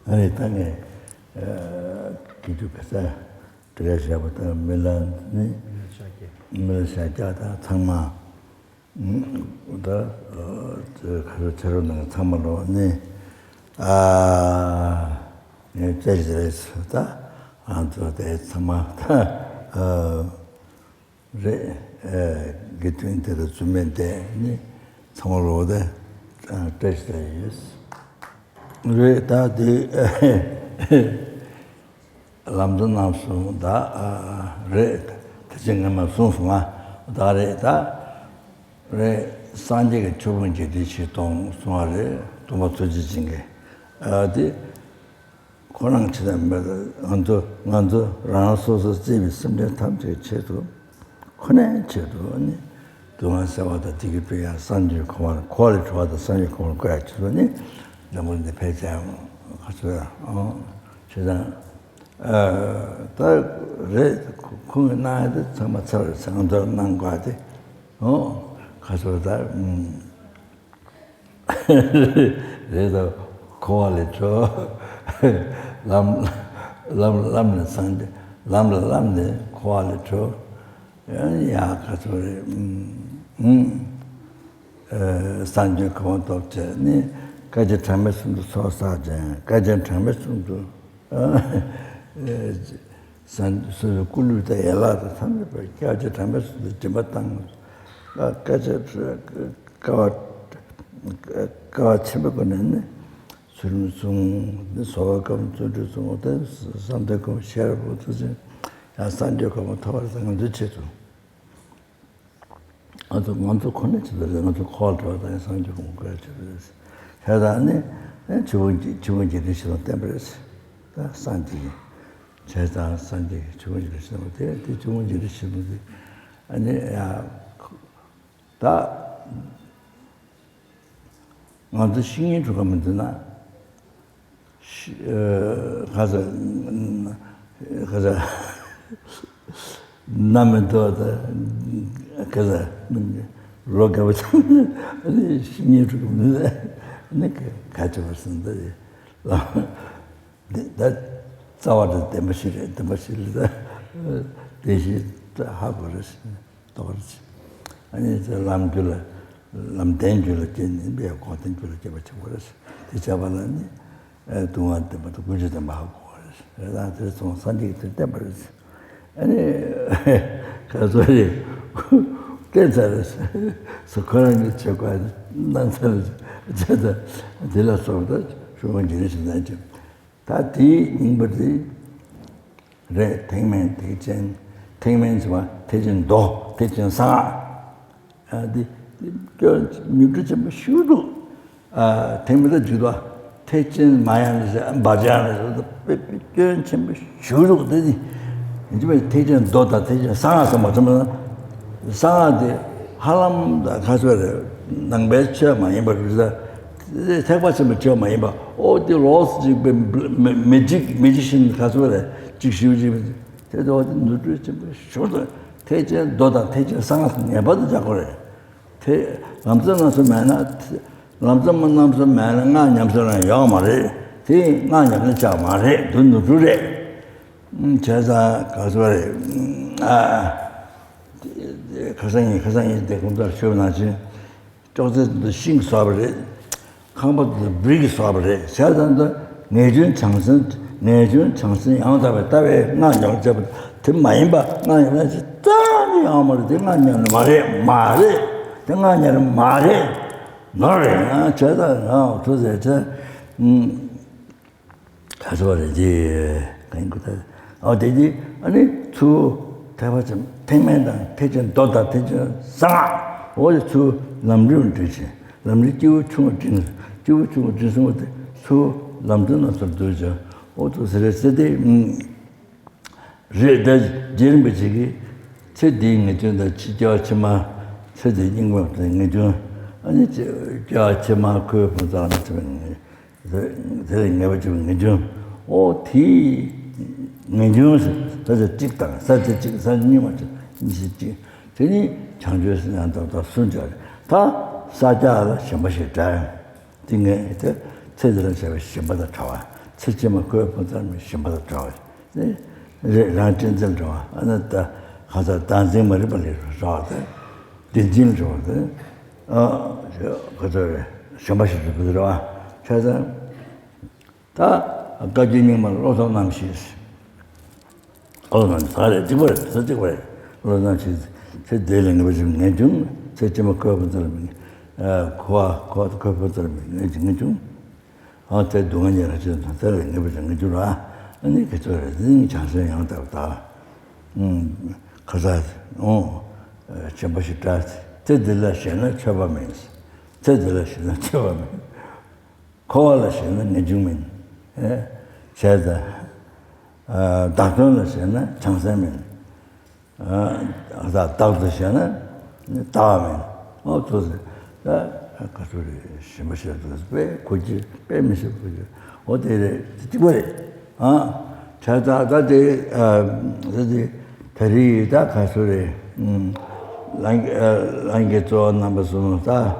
아니 땅에 기죽해서 드레스부터 밀란이 밀샤자다 창마 우다 저 가서 저러는 참말로 네 제지레스다 안도데 참마다 getting 주면데 네 참말로데 테스트예스 레다디 람존나스다 레 대정만 송송아 다레다 레 산지게 좁은지 디치동 송아레 도마토지징게 어디 고랑치담 안도 라소서 집이 심대 탐지 체도 코네 체도 아니 동안사와다 디기피야 산지 고만 퀄리 좋아다 산지 고만 거야 주더니 너무인데 배장 가서야 제가 다레 공나도 정말 잘 상도 난 거지 가서다 그래도 퀄리죠 람람람 산데 람람람네 퀄리죠 야 가서 산지 고만 dobte 가제 참했음도 소사제 가제 참했음도 산 꿀루다 엘라다 삼베 가제 참했음도 지마땅 가제 가 치በ거는 술숨 소금 주주좀 어떤 산대고 셔부터지 야 산대고 타버서는 되체도 아주 먼저 코네치들 먼저 콜도다 산대고 그랬죠 제가네 주문지 시도 때문에 산지 제가 산지 주문지 시도 때 주문지 시도 아니 야다 먼저 신이 죽으면 되나 가서 남도 가서 로가고 아니 신이 죽으면 내가 가져왔습니다. 나 자와도 때마실다 대시 하버스 또 그렇지. 아니 저 람덴줄 된 비어 고든 줄 잡아쳐 버렸어. 대자발은 동안때 부터 군주도 하고 그래서 나한테 좀 산지 때 버렸어. 아니 가서리 괜찮았어. 그런 게 저거 난사를 제가 들었어도 좋은 일이었는데 다디 인버디 레 탱맨 대전 탱맨과 대전도 대전사 아디 그 뮤지엄 슈도 탱맨도 주도 대전 마야에서 바자에서 그 참 슈도 되지 이제 대전도다 대전 상하서 뭐 상하데 할람다 가서 낭배쳐 많이 버리자 대박처럼 저 많이 봐 어디 로스 지금 매지션 가서 직시우지 그래도 어디 누르 좀 쇼도 대전 도다 대전 상하서 내봐도 자고래 남자나서 만나 남자만 만나 냠서나 야 말해 대 나냐는 자 말해 눈 누르래 제가 가서 가상이 때 공부를 시험하지 저도 싱 수업을 강보도 브리기 수업을 세단도 내준 장선 양답에 따에 나냥 잡 더 많이 봐 나냥 짠이 아무리 되냐는 말해 되냐는 말해 너래 저다 도대체 가서 그러지 그러니까 어디지 아니 주 대화점 대면당 대전 도다 대전 상 어디 주 남류를 되지 남류 지우충을 지는 지우충을 지는 수 남전어서 되죠 어디 세세데 제다 제르베지기 제딩이 전다 지저치마 세딩인 거 같은 아니 저치마 그 보자는 저 내가 좀 거죠 어디 내중에서 그래서 찍다 사진 사진이만 이제 저니 창조에서 난다 순절 다 사자가 심바시다 등에 제대로 제가 심바다 좋아 실제만 그 본사람이 심바다 좋아 네 랑진들 좋아 안다 가서 단생 머리 벌리 좋아다 딘진 좋아다 그저 심바시도 부들어와 그래서 다 가지님만 로서 남시스 어는 살에 집을 서지고 로서 제 대령을 좀 내중 제쯤 그 본사람이 코아 그 본사람이 내중 어때 동안이라 좀 다른 거 보자 그주라 아니 그저래 이 장선 양다다 가자 쳔바시다 제들라시나 쳐바면서 제들라시나 쳐바면 코알라시나 내중면 제자 다don라시나 장선면 다도시나 다면 또서 가서리 심으셔도 왜 굳이 빼면서 보죠. 어디에 집어래. 자다다데 저기 다리다 가서리 랑게 저 남버스다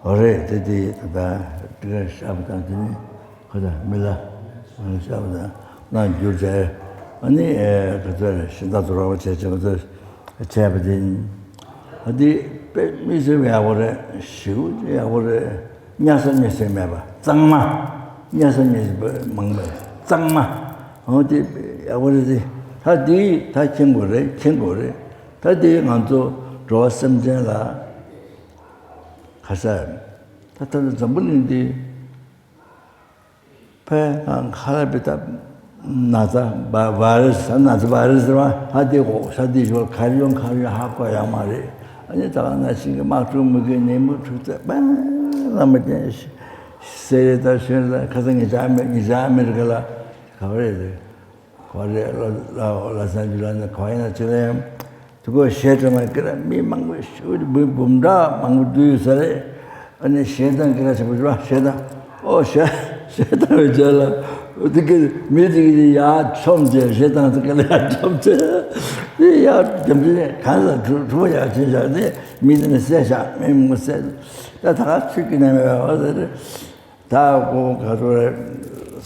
어레 되디 다 그래 샤브다니 거다 밀라 샤브다 난 주제 아니 그저 신다 돌아와 제저도 제버진 어디 미세에 아버래 시우에 아버래 냐선에서 매봐 짱마 냐선에서 먹매 짱마 어디 아버지 다디 다 친구래 다디 먼저 좋았음잖아 가서 다들 전부인데 배한 칼비다 나자 바르스와 하디고 사디고 가리용 하고 야 말이 아니 다나 지금 막 좀 먹게 내면 좋다. 남한테 세다 세다 가정에 자면 그라 가버려 돼. 라산줄라나 거기나 저래 그거 셰드만 그래 미망고 우리 봄다 망두서래 아니 셰단 그래 잡으라 셰다 셰다 왜잘 어떻게 미디기 야 처음제 셰단 그래 처음제 야 점제 가서 줘야 진짜네 미드는 세샤 메모세 다 같이 그냥 어디 다고 가서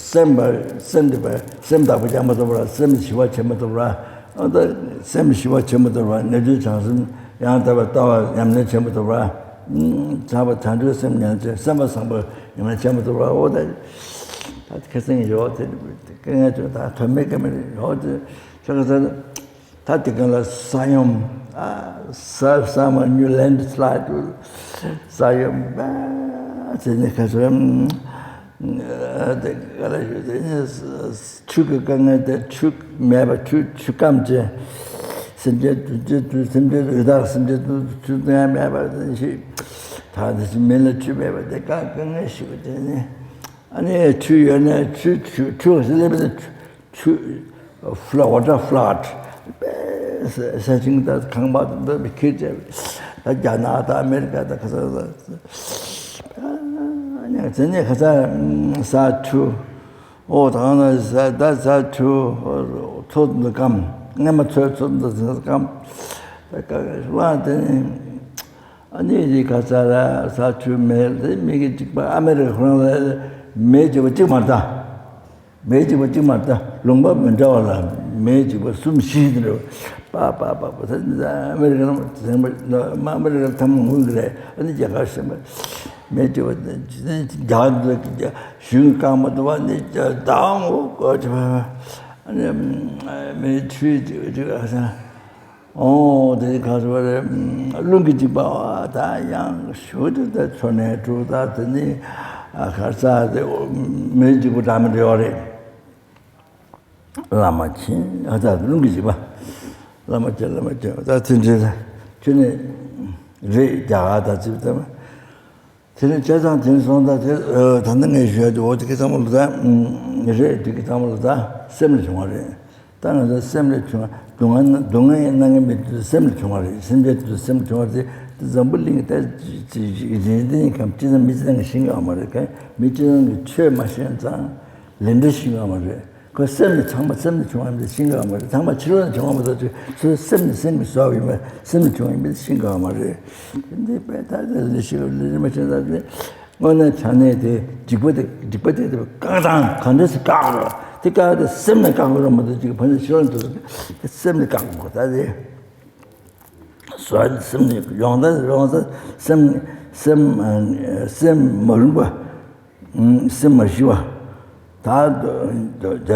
셈다 보자마자 보라 셈시와 제마도 보라 어디 셈시와 제마도 보라 내주 장선 양다바 따와 얌내 제마도 보라 잡아 단주 셈년제 셈바상바 양내 제마도 보라 어디 다 개성이 어디 그냥 다 전매감을 어디 저기서 다 되간라 사용 사마 뉴랜드 슬라이드 사용 제네 가서 축강에 축 매바 축감제 심제 의다 심제 주대 매바듯이 다들 매일 주매바 내가 강에 시거든요 아니 주연에 주슬레베 주 플라워다 플라트 사진다 강바도 미키제 야나다 아메리카다 가서 아니야 전에 가서 사투 다나 사투 토드감 내가 토드감 그러니까 아니 가서 사투 매일 미기 찍바 아메리카노 매주 찍마다 롱바 먼저라 매주 숨쉬들어 빠빠빠 아메리카노 아메리카노 탐문 그래 아니 제가 매주 자도 슝까마도 완전 다음 거저 아니 매주 저가 어디 가서 룽기지바 다양 쇼도 전에 주다더니 가서 매주고 담을 요래 라마치 하다 룽기지바 라마치 다 진짜 전에 제 자가다 집다 저는 재산 전송다 단는 게 쉬어도 어떻게 삼을다 이제 어떻게 삼을다 셈을 정하래 땅에서 셈을 정하 동안에 있는 게 셈을 정하래 심지어도 셈을 정하지 zam불링 때 이제는 감지는 미지는 신경 안 말을까 미지는 최 마시는 자 렌드 신경 말을 그 그 셈이 정말 셈이 중요합니다. 생각 말이야. 정말 치료는 정말보다 저 셈이 수업이면 셈이 중요합니다. 생각 말이야. 근데 배다들 시골을 맞춰다들 어느 자네들 집어대 가장 간데서 까고 그러니까 셈을 까고 뭐도 지금 벌써 시원도 셈을 까고 다들 수학 셈이 용다 셈 뭘과 셈 마시와 다도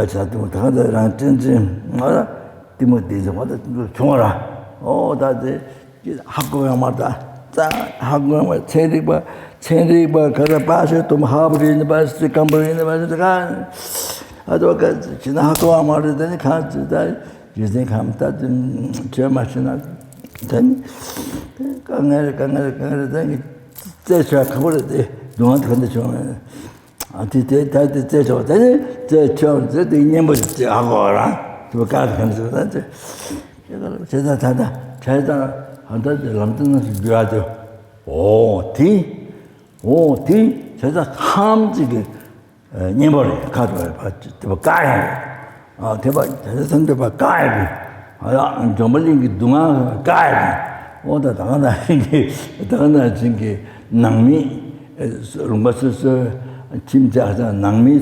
저도 다들 진진 뭐라 디모데서 뭐다 좋아라 다들 학교에 말다 자 학교에 체리바 가서 봐서 또 하버리는 봐서 감버리는 봐서 가 아도 그 지나 학교에 말더니 가지다 이제 감다 좀 마시나 된 강을 되니 제가 가버렸대 너한테 근데 좀 저 이년부 하고라 또 가서 간다 제가 제가 한다 남들은 좋아하죠 오티 제가 탐지게 년벌이 가져와 봤지 또 가야 대박 대선도 봐 가야 정말 이 동안 가야 오다 당하나 게 낭미 롱바스스 진짜자 낭미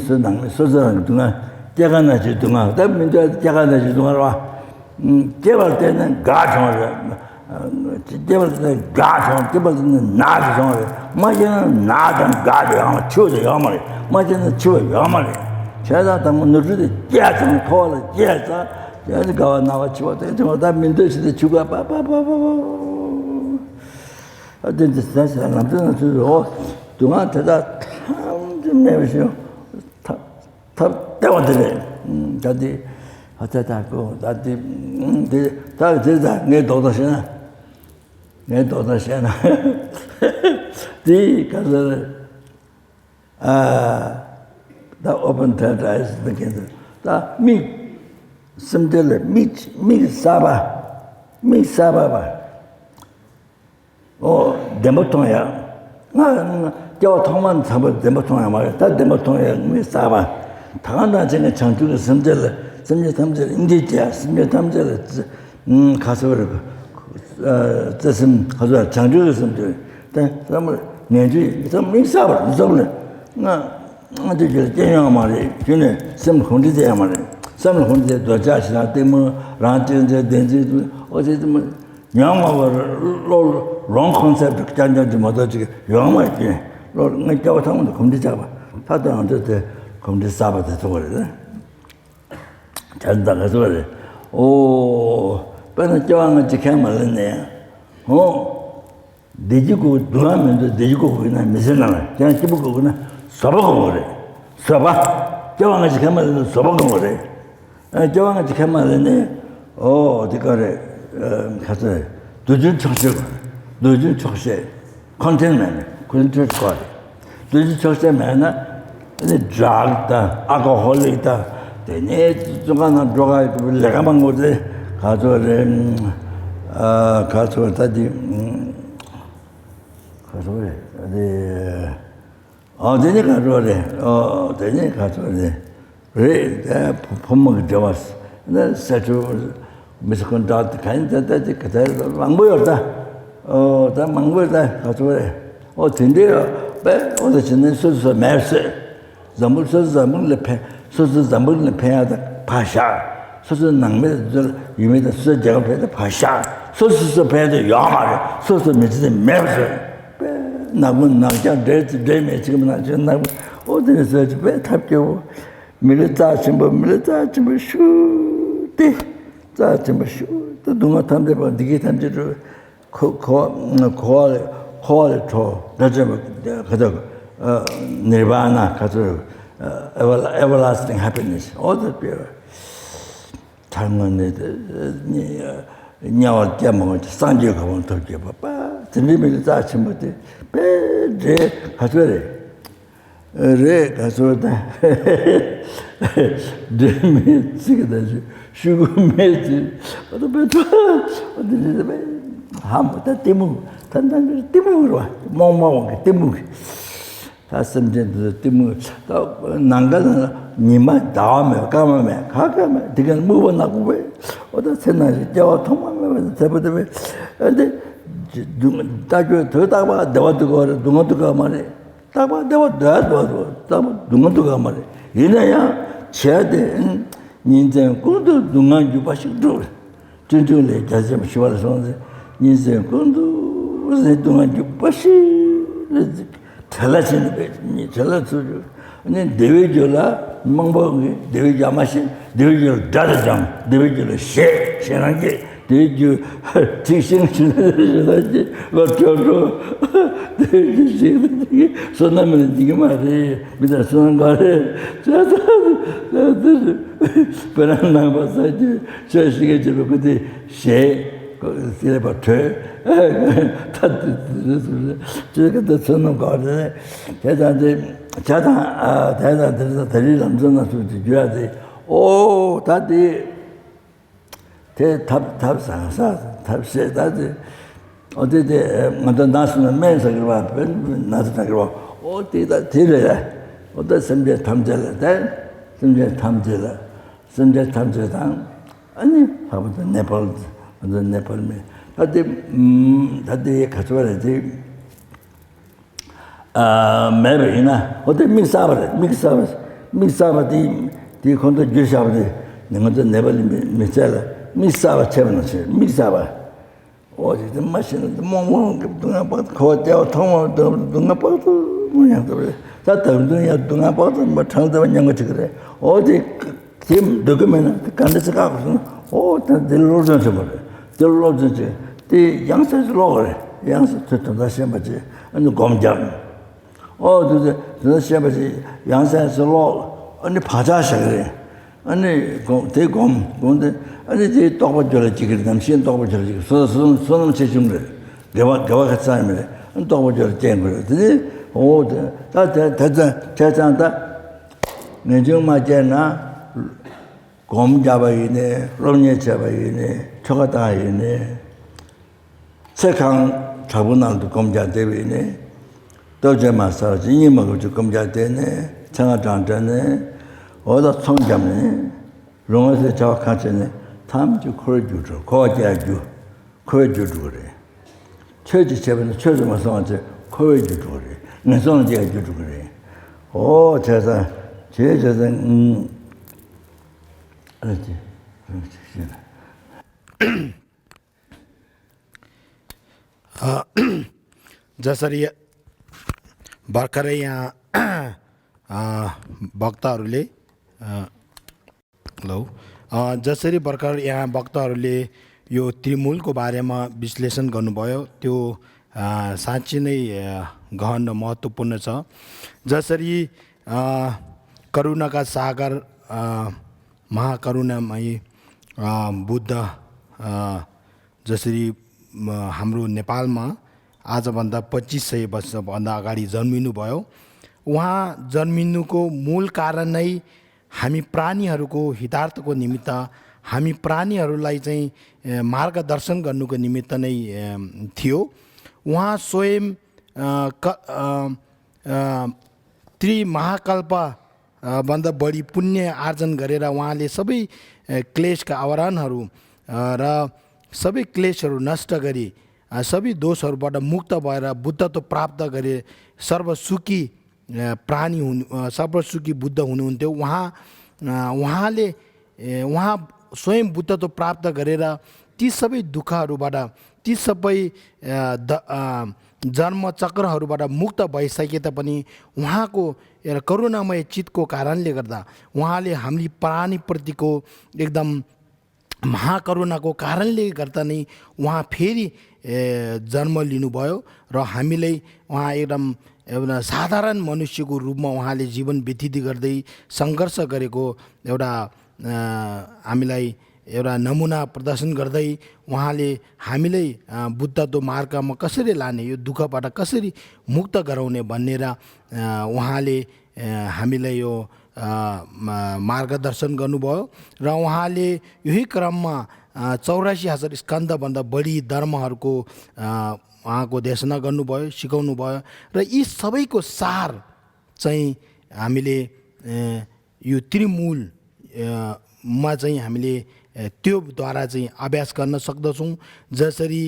소소한 동안 제가나지 동안 다민도 제가나지 동안 와 제발 때는 가정을 제발 때는 가정 제발 때는 나도 정을 맞이는 나도 가정 추도 야말이 맞이는 추 야말이 제가 담은 누르지 제가 코를 제가 제가 나와 치워도 저 민도시대 주가 빠빠빠빠 어쩐지 사실 남들은 저 동안 대다 좀 내보시오. 다 때워드려. 자디 어쩌다고 나디 다 제자 내 도다시나 디 가서 다 오픈 텐다이스 느낀다. 다미 심들레 미 사바바 데모통이야. 저 통만 잡을 데모통이야 말이야. 다 데모통이야. 미 사바. 당한다 전에 장주를 심들 인디지야. 심들 가서 그러고 저심 가서 장주를 심들. 때 사람을 내지 미 사바. 무슨 아주 제일 말이야. 전에 심 혼자야 말이야. 심 혼자 도자시나 때문에 란전제 된지 어제도 뭐 영어를 롱 컨셉트 잔잔지 못하지 영어지 로 내가 타면 검지 잡아 타도 안 돼. 검지 잡아도 저거래 잔다 그래 오 빨리 저항을 지켜말네 돼지고 누하면도 돼지고 그냥 미세나 그냥 집고 그냥 서버고 그래 서버 저항을 지켜말는 서버고 그래 저항을 지켜말네 어디가래 가서 늦은 척세 컨테인먼트 컨트롤 거 늦은 척세면은 이제 드라그다 알코올이다 되네 중간에 들어가 내가 만 거지 가서래 가서 다지 가서래 되네 가서래 되네 가서래 그래 본먹이 좋았어 근데 세주 미스콘 다트 간다다지 그대로 망보였다 다 망보였다 가서래 된대요 배 어디 지는 소소 매스 잠을 소소 잠을 패 소소 잠을 패야다 파샤 소소 낭매 유매다 소소 제가 패다 파샤 소소 패다 야마 소소 미지 매스 나문 나자 데메 지금 나자 나 어디서 배 탑교 밀자 심보 슈티 자 좀 또 누가 탐대 봐 되게 탐대로 콜 나좀 가자 니르바나 가서 everlasting happiness 어디 뼈 잘못네 냐월 때문에 산지 가면 더 봐봐 들리면 자 침부터 배제 가서래 래 가서다 데미 지게다지 슈구메지 어디부터 어디서 함부터 때문 단단히 때문으로 멍멍 때문 다 섬전도 때문에 난가는 니만 다음에 가면 가가면 되게 뭐 나고 왜 어디 생나지 저 통만 대보대 근데 다주 더 다봐 내가도 거 누구도 가 말해 다봐 내가 나도 다봐 누구도 가 말해 이나야 제대 인생 꿈도 누가 주바식도 진정래 자세 시와서 인생 꿈도 무슨 누가 주바시 잘라지는 게 잘라서 근데 대외절라 망방이 대외자마시 대외절 다르장 대외절 셰라는 게 대주 지신신하지 어쩌고 대주신 손나면 이게 말이 믿어 손은 거래 자자 그러나 봐서지 저 시계 저 그때 셰 그래버트 저기도 손은 거래 대단한데 대단들서 대리 남전나 소리 줘야 돼. 오, 다들 답세 다들 어디에 먼저 나서는 면서 그러와 나서 그러와 어디다 들어야 어디 선배 탐절다 선배 탐절다 선배 탐절당 아니 하고도 네팔 완전 네팔에 다들 같이 와야지 매베이나 어때 믹사바디 디 콘도 주샤바디 내가 네발 미자라 믹사바 채버너지 믹사바 어디 좀 마시는 뭐뭐 동아 봐 거대어 통어 동아 봐도 뭐냐도 다 더든야 동아 봐도 뭐 창대만 양거지 그래 어디 김 녹으면 간데서 가고 다 들로전서 버려 들로전서 디 양세로 그래 양세 또 다시 맞지 아니 검장 저 시험에서 양산에서 아니 바자셔 그래. 아니 대검 근데 아니 제 똑바로 저러지 그래. 남신 똑바로 저러지. 손은 제중래. 내가 같이 하면 똑바로 저러지 그래. 근데 대장다 내정 맞잖아. 검 잡아이네. 롬녀 잡아이네. 초가다이네. 세강 잡은 날도 검자 대비네. 도저 마사지 이먹을 조금 자되네 장아장전에 어디 성장네 롱에서 저 같이네 탐주 코르주죠 거자주 코르주죠 그래 최지 제번에 최지 마사한테 코르주죠 그래 내손은 제가 주죠 그래 오 제사 제자는 알았지 जसरी भर्खरै यहाँ वक्ताहरूले जसरी भर्खर यहाँ वक्ताहरूले यो त्रिमूलको बारेमा विश्लेषण गर्नुभयो त्यो साँच्चै नै गहन र महत्त्वपूर्ण छ। जसरी करुणाका सागर महाकरुणामयी बुद्ध जसरी हाम्रो नेपालमा आजभन्दा 2500 वर्षभन्दा अगाडि जन्मिनुभयो। उहाँ जन्मिनुको मूल कारण नै हामी प्राणीहरूको हितार्थको निमित्त हामी प्राणीहरूलाई चाहिँ मार्गदर्शन गर्नुको निमित्त नै थियो। उहाँ स्वयं त्रिमहाकल्प भन्दा बढी पुण्य आर्जन गरेर उहाँले सबै क्लेशका आवरणहरू र सबै क्लेशहरू नष्ट गरी सबै दोषहरूबाट मुक्त भएर बुद्धत्व प्राप्त गरे सर्वसुखी प्राणी सर्वसुखी बुद्ध हुनुहुन्थ्यो। उहाँले स्वयं बुद्धत्व प्राप्त गरेर ती सबै दुःखहरूबाट ती सबै जन्म चक्रहरूबाट मुक्त भइसके तापनि उहाँको करुणामय चित्तको कारणले गर्दा उहाँले हामी प्राणीप्रतिको एकदम महाकरुणाको कारणले गर्दा नै उहाँ फेरि जन्म लिनुभयो र हामीलाई उहाँ एकदम एउटा साधारण मनुष्यको रूपमा उहाँले जीवन व्यतीत गर्दै सङ्घर्ष गरेको एउटा हामीलाई एउटा नमुना प्रदर्शन गर्दै उहाँले हामीलाई बुद्धत्व मार्गमा कसरी लाने यो दुःखबाट कसरी मुक्त गराउने भनेर उहाँले हामीलाई यो मार्गदर्शन गर्नुभयो र उहाँले यही क्रममा 84,000 स्कन्धभन्दा बढी धर्महरूको उहाँको देशना गर्नुभयो सिकाउनु भयो र यी सबैको सार चाहिँ हामीले यो त्रिमूल मा चाहिँ हामीले त्योद्वारा चाहिँ अभ्यास गर्न सक्दछौँ। जसरी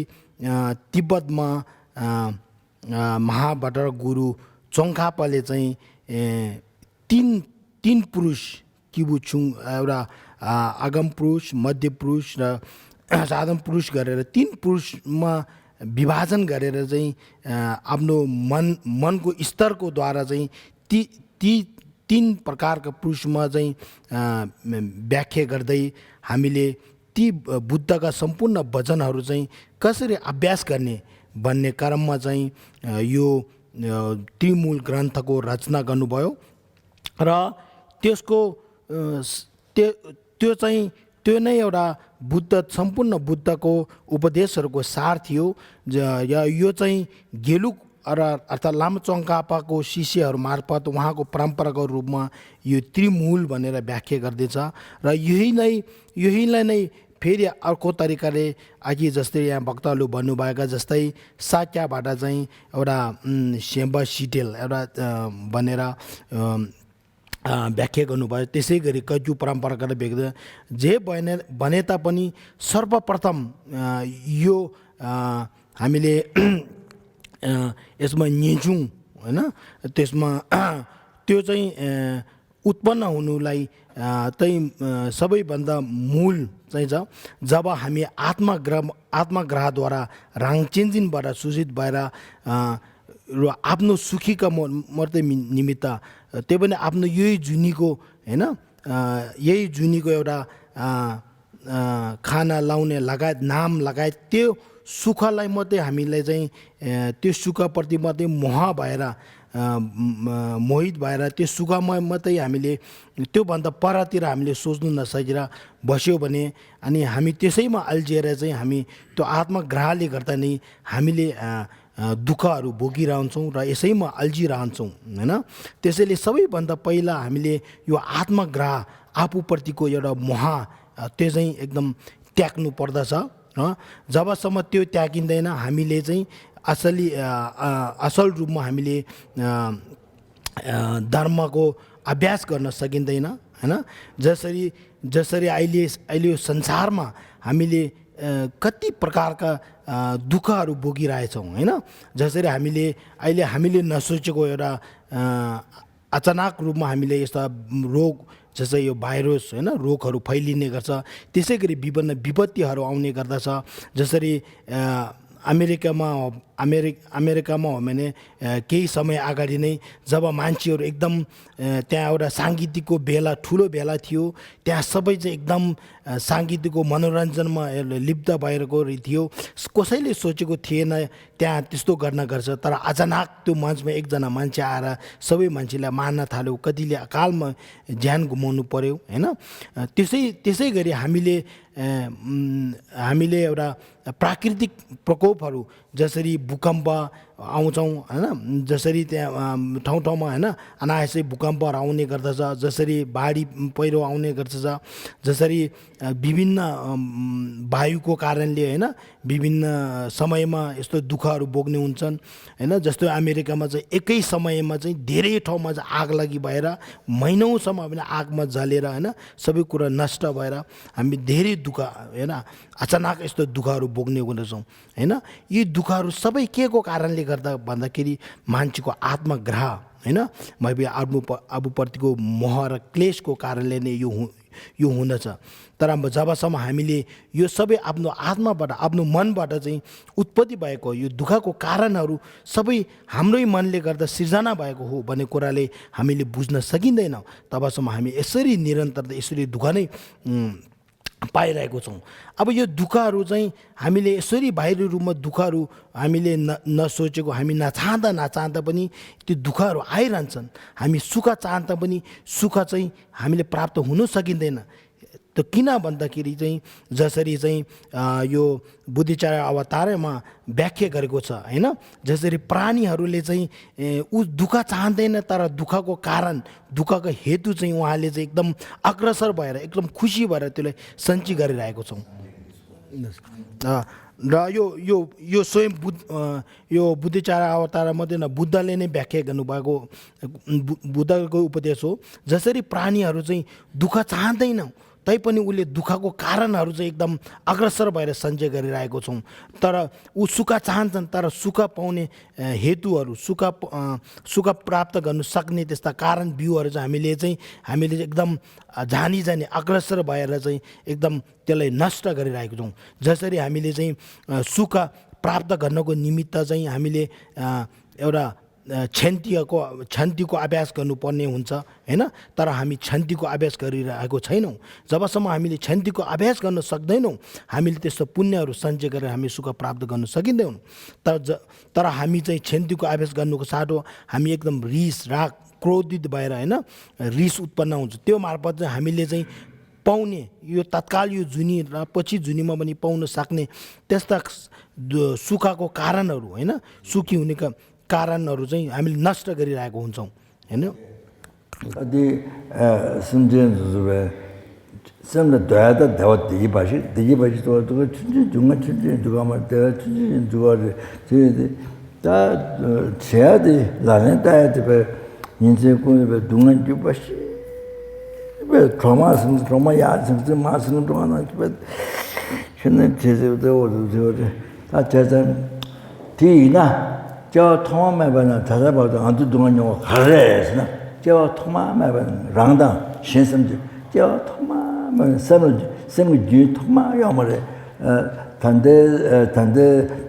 तिब्बतमा महाभट्टर गुरु चोङखापाले चाहिँ तीन पुरुष किबुछुङ एउटा आगम पुरुष, मध्य पुरुष र साधन पुरुष गरेर तीन पुरुषमा विभाजन गरेर चाहिँ आफ्नो मनको स्तरको द्वारा चाहिँ ती तीन प्रकारका पुरुषमा चाहिँ व्याख्या गर्दै हामीले ती बुद्धका सम्पूर्ण वचनहरू चाहिँ कसरी अभ्यास गर्ने भन्ने क्रममा चाहिँ यो त्रिमूल ग्रन्थको रचना गर्नुभयो। र त्यसको त्यो चाहिँ त्यो नै एउटा सम्पूर्ण बुद्धको उपदेशहरूको सार थियो। यो चाहिँ गेलुक अर्थात् लामचोङखापाको शिष्यहरू मार्फत उहाँको परम्परागत रूपमा यो त्रिमूल भनेर व्याख्या गर्दैछ। र यहीलाई नै फेरि अर्को तरिकाले अघि जस्तै यहाँ वक्ताहरूले भन्नुभएका जस्तै साक्याबाट चाहिँ एउटा सेम्बा सिटेल एउटा भनेर व्याख्या गर्नुभयो। त्यसै गरी कजु परम्परागत व्यक्ति जे भने तापनि सर्वप्रथम यो हामीले यसमा निजुङ होइन त्यसमा त्यो चाहिँ उत्पन्न हुनुलाई चाहिँ सबैभन्दा मूल चाहिँ छ जब हामी आत्मग्रहद्वारा राङचेन्जिनबाट सूचित भएर र आफ्नो सुखीका मात्रै निमित्त त्यो पनि आफ्नो यही जुनीको होइन यही जुनीको एउटा खाना लाउने लगायत नाम लगायत त्यो सुखलाई मात्रै हामीलाई चाहिँ त्यो सुखप्रति मात्रै मोहित भएर त्यो सुखमा मात्रै हामीले त्योभन्दा परतिर हामीले सोच्नु नसकेर बस्यो भने अनि हामी त्यसैमा अल्झिएर चाहिँ हामी त्यो आत्मग्रहले गर्दा नै हामीले दुःखहरू भोगिरहन्छौँ र यसैमा अल्झिरहन्छौँ होइन। त्यसैले सबैभन्दा पहिला हामीले यो आत्मग्रह आफूप्रतिको एउटा मोह त्यो चाहिँ एकदम त्याग्नु पर्दछ। जबसम्म त्यो त्यागिँदैन हामीले चाहिँ असल रूपमा हामीले धर्मको अभ्यास गर्न सकिँदैन होइन। जसरी अहिले यो संसारमा हामीले कति प्रकारका दुःखहरू भोगिरहेछौँ होइन। जसरी हामीले नसोचेको एउटा अचानक रूपमा हामीले यस्ता रोग जस्तै यो भाइरस होइन रोगहरू फैलिने गर्छ। त्यसै गरी विभिन्न विपत्तिहरू आउने गर्दछ। जसरी अमेरिकामा हो भने केही समय अगाडि नै जब मान्छेहरू एकदम त्यहाँ एउटा साङ्गीतिकको ठुलो भेला थियो, त्यहाँ सबै चाहिँ एकदम साङ्गीतिकको मनोरञ्जनमा लिप्त भइरहेको थियो। कसैले सोचेको थिएन त्यहाँ त्यस्तो गर्छ। तर अचानक त्यो मञ्चमा एकजना मान्छे आएर सबै मान्छेलाई मार्न थाल्यो, कतिले अकालमा ज्यान गुमाउनु पर्यो होइन। त्यसै गरी हामीले एउटा प्राकृतिक प्रकोपहरू जसरी भूकम्प आउँछौँ होइन, जसरी त्यहाँ ठाउँमा होइन अनायासै भूकम्पहरू आउने गर्दछ, जसरी बाढी पहिरो आउने गर्दछ, जसरी विभिन्न वायुको कारणले होइन विभिन्न समयमा यस्तो दुःखहरू भोग्ने हुन्छन् होइन। जस्तो अमेरिकामा चाहिँ एकै समयमा चाहिँ धेरै ठाउँमा चाहिँ आग लागि भएर महिनौसम्म पनि आगमा जलेर होइन सबै कुरा नष्ट भएर हामी धेरै दुःख होइन अचानक यस्तो दुःखहरू भोग्ने हुँदछौँ होइन। यी दुःखहरू सबै के को कारणले गर्दा भन्दाखेरि मान्छेको आत्मग्रह होइन आफूप्रतिको मोह र क्लेशको कारणले नै यो हुँदछ। तर जबसम्म हामीले यो सबै आफ्नो आत्माबाट आफ्नो मनबाट चाहिँ उत्पत्ति भएको यो दुःखको कारणहरू सबै हाम्रै मनले गर्दा सिर्जना भएको हो भन्ने कुराले हामीले बुझ्न सकिँदैन, तबसम्म हामी यसरी निरन्तर यसरी दुःख नै पाइरहेको छौँ। अब यो दुःखहरू चाहिँ हामीले यसरी बाहिरी रूपमा दुःखहरू हामीले नसोचेको हामी नचाहँदा पनि त्यो दुःखहरू आइरहन्छन्। हामी सुख चाहँदा पनि सुख चाहिँ हामीले प्राप्त हुनु सकिँदैन। त किन भन्दाखेरि चाहिँ जसरी चाहिँ यो बुद्धिचार्य अवतारमा व्याख्या गरेको छ होइन, जसरी प्राणीहरूले चाहिँ दुःख चाहँदैन तर दुःखको कारण दुःखको हेतु चाहिँ उहाँले चाहिँ एकदम अग्रसर भएर एकदम खुसी भएर त्यसलाई सन्चि गरिरहेको छौँ। र यो स्वयं यो बुद्ध 4 अवतार मध्ये न बुद्धले नै व्याख्या गर्नुभएको बुद्धको उपदेश हो। जसरी प्राणीहरू चाहिँ दुःख चाहँदैन तैपनि उसले दुःखको कारणहरू चाहिँ एकदम अग्रसर भएर सञ्चय गरिरहेको छौँ। तर ऊ सुख चाहन्छन्, तर सुख पाउने हेतुहरू, सुख प्राप्त गर्नु सक्ने त्यस्ता कारण बिउहरू चाहिँ हामीले एकदम जानी अग्रसर भएर चाहिँ एकदम त्यसलाई नष्ट गरिरहेको छौँ। जसरी हामीले चाहिँ सुख प्राप्त गर्नको निमित्त चाहिँ हामीले एउटा क्षन्तिको अभ्यास गर्नुपर्ने हुन्छ हैन। तर हामी क्षन्तिको अभ्यास गरिरहेको छैनौँ। जबसम्म हामीले क्षन्तिको अभ्यास गर्न सक्दैनौँ, हामीले त्यस्तो पुण्यहरू सञ्चय गरेर हामी सुख प्राप्त गर्न सकिँदैनौँ। तर हामी चाहिँ क्षन्तिको अभ्यास गर्नुको साटो हामी एकदम रिस राग क्रोधित भएर हैन रिस उत्पन्न हुन्छ। त्यो मार्फत चाहिँ हामीले चाहिँ पाउने यो तत्काल यो जुनी र पछि जुनीमा पनि पाउन सक्ने त्यस्ता सुखको कारणहरू हैन, सुखी हुने कारणहरू चाहिँ हामीले नष्ट गरिरहेको हुन्छौँ हैन। अदि सम्झेन जुबे सम्झ दयादा दवा दिजी बासी तो जुंगा जुगामा दया जुगारे ता छयादि लाने ताया ते 인제 कोबे दुंगा जुबासी बे ट्रमा या सम्झ मासनु दोना बे छने 제대로 다 제자 뒤나 저 통화매번은 찾아봐도 안도 동안 영어 가래스나 저 통화매번 랑당 신심지 저 통화매번 선을 주 통화 영어래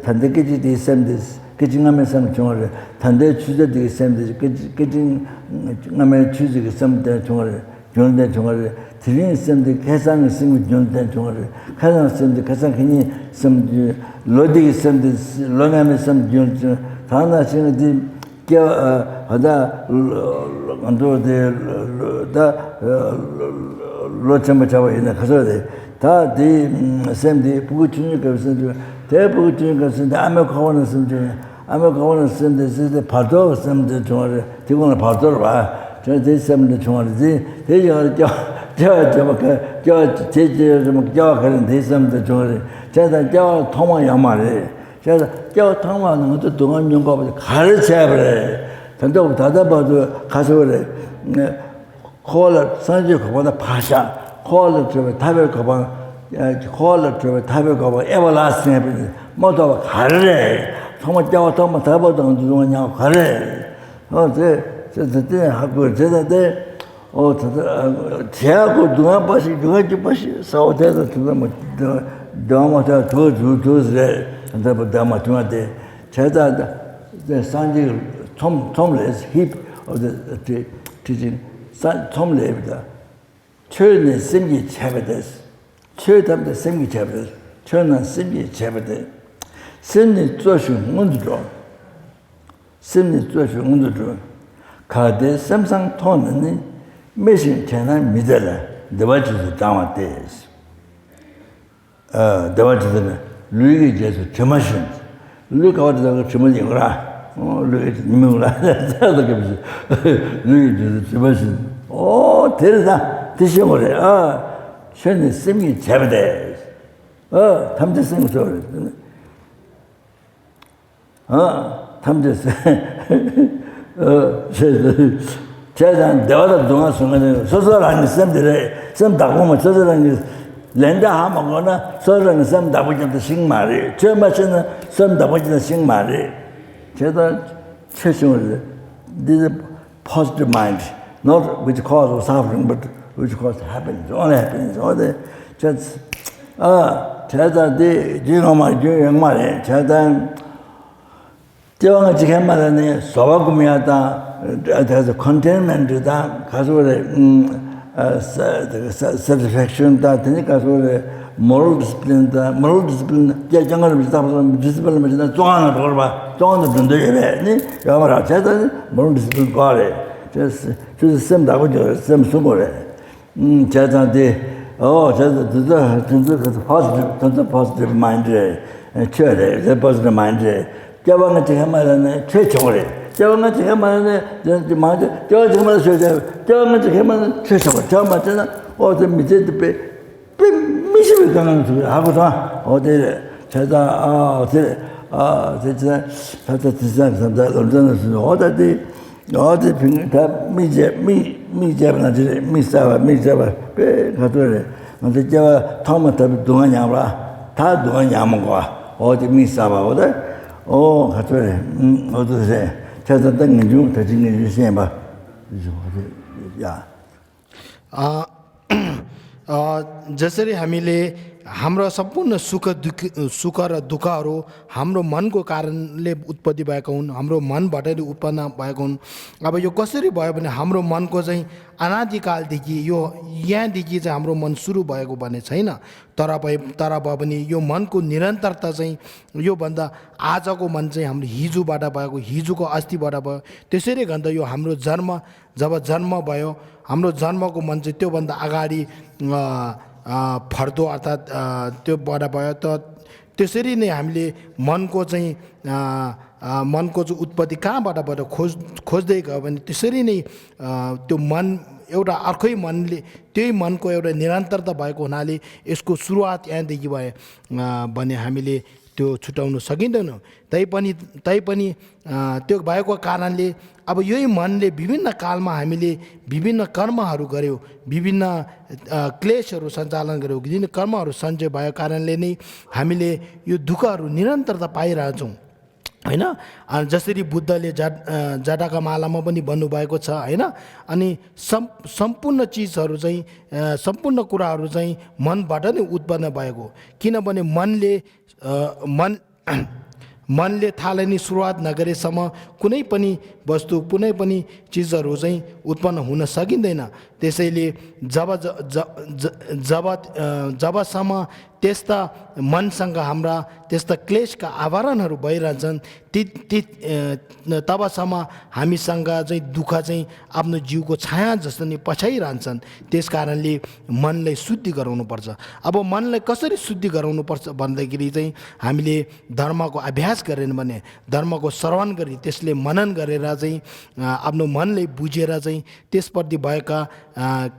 단대끼리 디셈데 그징하면서 정어래 단대 주제들이 셈데 그징하면 주제가 셈데 정어래 jonde jongare tirin semde kesan sim jonde jongare kesan semde kesan kini semde lodi semde loname sem jonde thana sindi kya ada ando de da lochama chawa ina khasode ta de semde bugu chuni ka semde de bugu chuni ka semde ame kawana semde semde pardo semde jongare ti고는 pardo 봐 저 대semde 중앙이지 대저 제제 좀 그런 대semde 중앙에 제가 저 통화 야마래 제가 저 통화는 것도 동안 연구하고 가르쳐야 그래 전도 다다봐도 가서 그래 콜을 산지 거보다 파샤 콜을 좀 답을 거봐 콜을 좀 답을 거봐 에버라스팅 모두 가르래 통화 저 통화 답어도 동안 야 가르래 저때 하고 저때 제하고 누가 봐시 누가 봐시 사오대도 그거 다마다 더더더래 근데 다마 좀한테 제가 산지 톰레스 힙 어디 티진 산 톰레입니다. 최는 생기 잡아됐어. 최담도 생기 잡아됐어. 최는 생기 잡아됐어. 생리 조슈 문도 생리 조슈 문도 가데 삼상 톤은 메신 채널 미들라 데바지도 담았대스 데바지도 루이게 제수 점마신 루이가 어디다가 점을 영어라 루이 님을라 다들 그러지 루이 제수 점마신 데르다 드셔버려 션이 쌤이 잡아대 탐제생 소리 탐제생 제가 내가 동안 순간에 소소한 쌤들에 쌤 다고만 소소한 렌다 하면거나 소소한 쌤 다보지도 싱말이 저 마치는 쌤 다보지도 싱말이 제가 최종을 this positive mind not which cause of suffering but which cause happiness only happiness only just 제가 지금만 정말 제가 저왕을 지금 말하는 소바구미하다 there's a containment다 가서래 satisfaction 다 되니까 가서래 moral discipline 장을 비슷하면 discipline 맞나 좋아하는 걸 봐. 좋아하는 분들이 네. 야마라 제가 moral discipline 거래. just 쌤 나고 쌤 수고래. 제가한테 제가 진짜 positive mind 쳐래. 제 positive mind 저번에 제가 말하는 최초래. 저번에 제가 말하는 맞아. 저 정말 저번에 제가 말하는 최초래. 저 맞잖아. 어제 밑에 미심을 강하는 소리 하고서 어디 제가 진짜 다들 디자인한다 런던에서 어디 빙다 미제나 미사바 배 가도래 근데 제가 토마토 동안이야라 다 동안이야먹어 어디 미사바 어디 가도래 어디서 제가等중 대진이 시험 봐 या जसरी हामीले हाम्रो सम्पूर्ण सुख र दुःखहरू हाम्रो मनको कारणले उत्पत्ति भएको हुन् हाम्रो मनबाट नै उत्पन्न भएको हुन् अब यो कसरी भयो भने हाम्रो मनको चाहिँ अनादिकालदेखि यो यहाँदेखि चाहिँ हाम्रो मन सुरु भएको भन्ने छैन तर भए पनि यो मनको निरन्तरता चाहिँ योभन्दा आजको मन चाहिँ हाम्रो हिजोबाट भएको हिजोको अस्तिबाट भयो त्यसैले गर्दा यो हाम्रो जब जन्म भयो हाम्रो जन्मको मन चाहिँ त्योभन्दा अगाडि फर्दो अर्थात् त्योबाट भयो त त्यसरी नै हामीले मनको चाहिँ उत्पत्ति कहाँबाट भयो खोज्दै गयो भने त्यसरी नै त्यो मन एउटा अर्कै मनले त्यही मनको एउटा निरन्तरता भएको हुनाले यसको सुरुवात यहाँदेखि भयो भने हामीले त्यो छुटाउन सकिँदैन तैपनि त्यो भएको कारणले अब यही मनले विभिन्न कालमा हामीले विभिन्न कर्महरू गर्यौँ विभिन्न क्लेशहरू सञ्चालन गर्यौँ विभिन्न कर्महरू सञ्चय भएको कारणले नै हामीले यो दुःखहरू निरन्तरता पाइरहेछौँ हैन जसरी बुद्धले जटाका मालामा पनि भन्नुभएको छ हैन अनि सम्पूर्ण चीजहरू चाहिँ सम्पूर्ण कुराहरू चाहिँ मनबाट नै उत्पन्न भएको किनभने मनले थालनी सुरुवात नगरेसम्म कुनै पनि वस्तु कुनै पनि चीजहरू चाहिँ उत्पन्न हुन सकिँदैन त्यसैले जबसम्म त्यस्ता मनसँग हाम्रा त्यस्ता क्लेशका आवरणहरू भइरहन्छन् तबसम्म हामीसँग चाहिँ दुःख चाहिँ आफ्नो जिउको छाया जस्तो नै पछाइरहन्छन् त्यस कारणले मनलाई शुद्धि गराउनुपर्छ अब मनलाई कसरी शुद्धि गराउनुपर्छ भन्दाखेरि चाहिँ हामीले धर्मको अभ्यास गरेन भने धर्मको श्रवण गरी त्यसले मनन गरेर चाहिँ आफ्नो मनलाई बुझेर चाहिँ त्यसप्रति भएका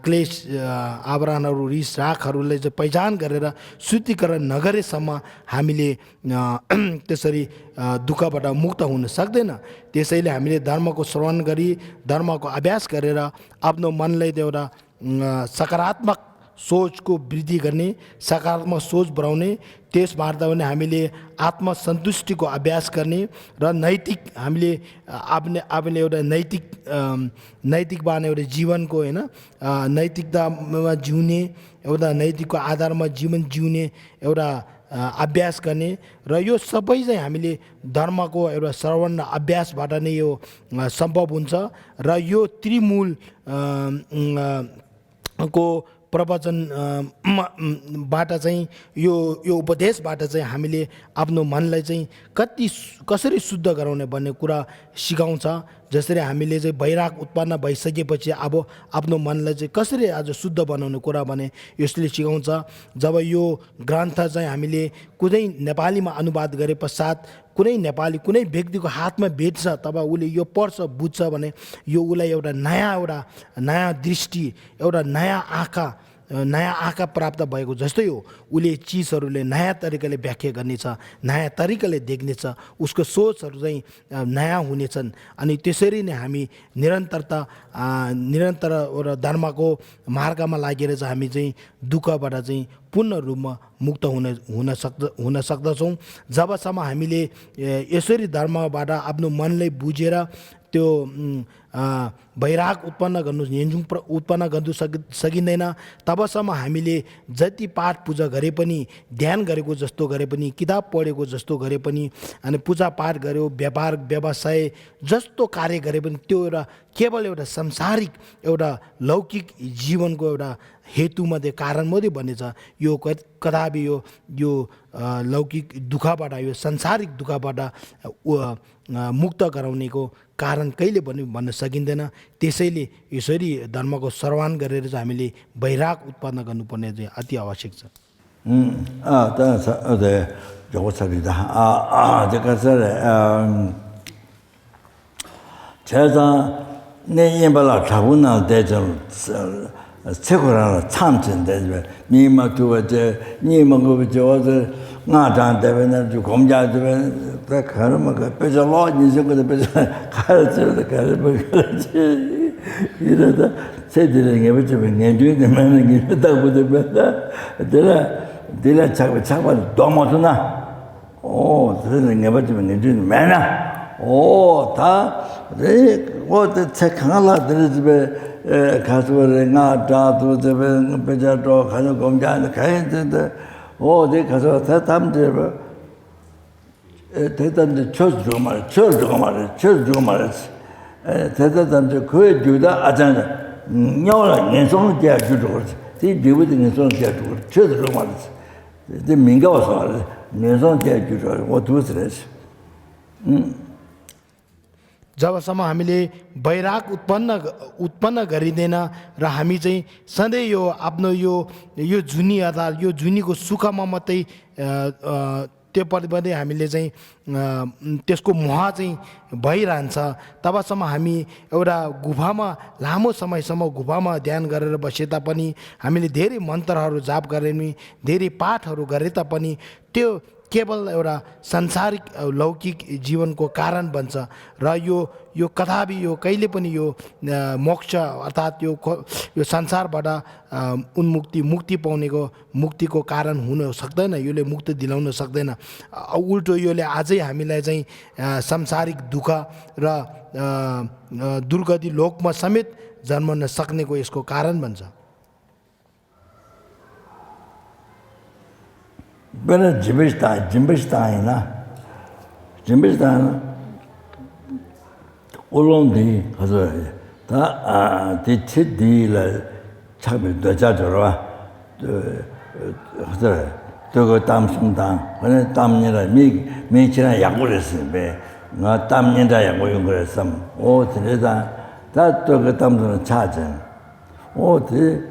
क्लेश आवरणहरू रिस रागहरूलाई चाहिँ पहिचान गरेर शुद्धिकरण नगरेसम्म हामीले त्यसरी दुःखबाट मुक्त हुन सक्दैन त्यसैले हामीले धर्मको श्रवण गरी धर्मको अभ्यास गरेर आफ्नो मनलाई एउटा सकारात्मक सोचको वृद्धि गर्ने सकारात्मक सोच बढाउने त्यसमार्फत पनि हामीले आत्मसन्तुष्टिको अभ्यास गर्ने र नैतिक हामीले आफूले एउटा नैतिकवान एउटा जीवनको हैन नैतिकतामा जिउने एउटा नैतिकको आधारमा जीवन जिउने एउटा अभ्यास गर्ने र यो सबै चाहिँ हामीले धर्मको एउटा श्रवण अभ्यासबाट नै यो सम्भव हुन्छ र यो त्रिमूल को प्रवचनबाट चाहिँ यो उपदेशबाट चाहिँ हामीले आफ्नो मनलाई चाहिँ कसरी शुद्ध गराउने भन्ने कुरा सिकाउँछ जसरी हामीले चाहिँ वैराग उत्पन्न भइसकेपछि अब आफ्नो मनलाई चाहिँ कसरी आज शुद्ध बनाउने कुरा भने यसले सिकाउँछ जब यो ग्रन्थ चाहिँ हामीले कुनै नेपालीमा अनुवाद गरे पश्चात कुनै नेपाली कुनै व्यक्तिको हातमा भेट्छ तब उसले यो पढ्छ बुझ्छ भने यो उसलाई एउटा नयाँ दृष्टि एउटा नयाँ आँखा प्राप्त भएको जस्तै हो उसले चिजहरूले नयाँ तरिकाले व्याख्या गर्नेछ नयाँ तरिकाले देख्नेछ उसको सोचहरू चाहिँ नयाँ हुनेछन् अनि त्यसरी नै हामी निरन्तर धर्मको मार्गमा लागेर चाहिँ हामी चाहिँ दुःखबाट चाहिँ पूर्ण रूपमा मुक्त हुन सक्दछौँ जबसम्म हामीले यसरी धर्मबाट आफ्नो मनलाई बुझेर त्यो वैराग उत्पन्न गर्नु सकिँदैन तबसम्म हामीले जति पाठ पूजा गरे पनि ध्यान गरेको जस्तो गरे पनि किताब पढेको जस्तो गरे पनि अनि पूजा पाठ गर्यो व्यापार व्यवसाय जस्तो कार्य गरे पनि त्यो एउटा केवल एउटा सांसारिक एउटा लौकिक जीवनको एउटा हेतुमध्ये कारणमध्ये बनेछ यो कदापि यो लौकिक दुःखबाट यो सांसारिक दुःखबाट मुक्त गराउनेको कारण कहिले पनि भन्न सकिँदैन त्यसैले यसरी धर्मको श्रवण गरेर चाहिँ हामीले वैराग उत्पन्न गर्नुपर्ने चाहिँ अति आवश्यक छ 최고라는 참전데 니마도 저 니마고 저저 ngā chāng tēpē nā chū gōm chā tēpē tā kā rā mā kā pēchā lō nī sō kā tā pēchā kā rā chī rā kā rā mā kā rā chī yī rā tā sē tī rā ngā pē chī pē ngā chū tē mā rā ngī rā tā pū tē pē tā tē rā chāk pē chāk pā tō mā tū nā tē rā ngā pē chī pē ngā chū tē mā rā tā tā chā kā rā tē rā chī pē kā sū rā ngā chā tū tē pē ngā pēchā tō kā rā gōm chā tā kā yī tē tā 내 가서 대담들 대담들 쳐주고 말해 쳐주고 말해 대담들 그에 주다 아잖아 녀라 년성 때 주고 그렇지 이 리브드 년성 때 주고 쳐주고 말해 내 민가 와서 말해 년성 때 주고 뭐 두스레스 जबसम्म हामीले वैराग उत्पन्न गरिँदैन र हामी चाहिँ सधैँ यो आफ्नो यो जुनी अर्थात् यो जुनीको सुखमा मात्रै त्यो प्रति हामीले चाहिँ त्यसको मोह चाहिँ भइरहन्छ तबसम्म हामी एउटा गुफामा लामो समयसम्म गुफामा ध्यान गरेर बसे तापनि हामीले धेरै मन्त्रहरू जाप गरे पनि धेरै पाठहरू गरे तापनि त्यो केवल एउटा सांसारिक लौकिक जीवनको कारण बन्छ र यो कदापि यो कहिले पनि यो मोक्ष अर्थात् यो संसारबाट मुक्ति पाउनेको मुक्तिको कारण हुन सक्दैन यसले मुक्ति दिलाउन सक्दैन उल्टो यसले अझै हामीलाई चाहिँ सांसारिक दुःख र दुर्गति लोकमा समेत जन्मन सक्नेको यसको कारण बन्छ Bana Jimbishtaina Ulondi Hazard. The Chidi Chabi the Jajara Togo Tam Sumdan, when a Tam Nira, me China Yagulis, not Tam Nida Yagulis, some. Oh, that took a Tam to charge. Oh, the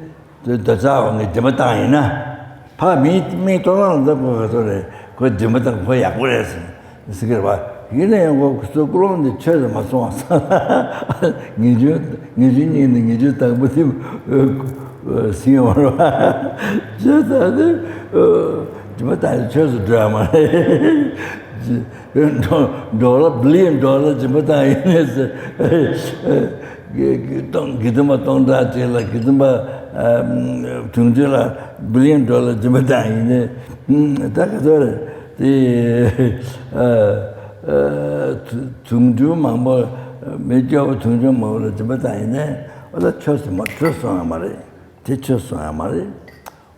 Jawa, the Jimataina. 파 미 돌아온다고 그래. 그 지금부터 거의 약불했어. 그래서 봐. 이네 뭐 그런데 쳐서 맞서 왔어. 니주 딱 뭐지 시험으로. 저다들 지금부터 쳐서 드라마. $1 billion 지금부터 이네서 기도마 동다 제가 기도마 중저라 $1 billion 지마다이네 다가서 이 중주만 뭐 매저 중주 뭐를 지마다이네 어디 쳐서 뭐 쳐서 말이 뒤쳐서 말이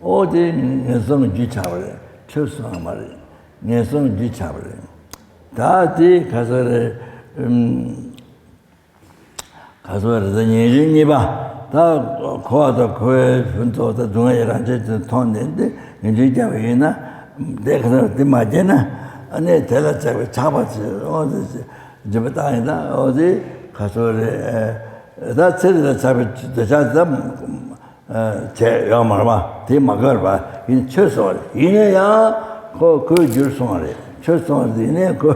어디 내성 뒤차버려 쳐서 말이 내성 뒤차버려 다디 가서 가서 예진이 봐. 다 거하다 거에 분도다 중앙이랑 이제 돈인데 이제 자위나 내가 그때 맞잖아. 아니 대라잡에 잡았지. 어디 집에다 아니다. 어디 가서 다 제대로 잡에 자자 제 야마마 대 막을 봐. 이 쳐서 이내야 그 줄송하래. 쳐서네 그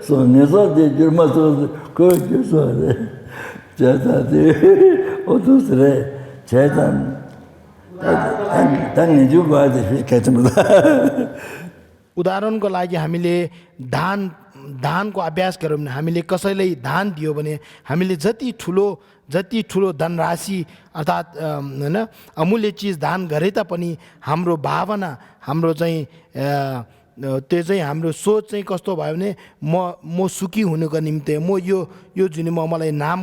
손에서 줄마서 그 줄송하래. 제다데 어두스레 제단 당연히 주고야 돼. 개점다. उदाहरणको लागि हामीले दानको अभ्यास गर्यौँ भने हामीले कसैलाई दान दियो भने हामीले जति ठुलो धनराशि अर्थात् हैन अमूल्य चिज दान गरे तापनि हाम्रो भावना हाम्रो चाहिँ त्यो चाहिँ हाम्रो सोच चाहिँ कस्तो भयो भने म सुखी हुनुको निम्ति म यो जुनीमा मलाई नाम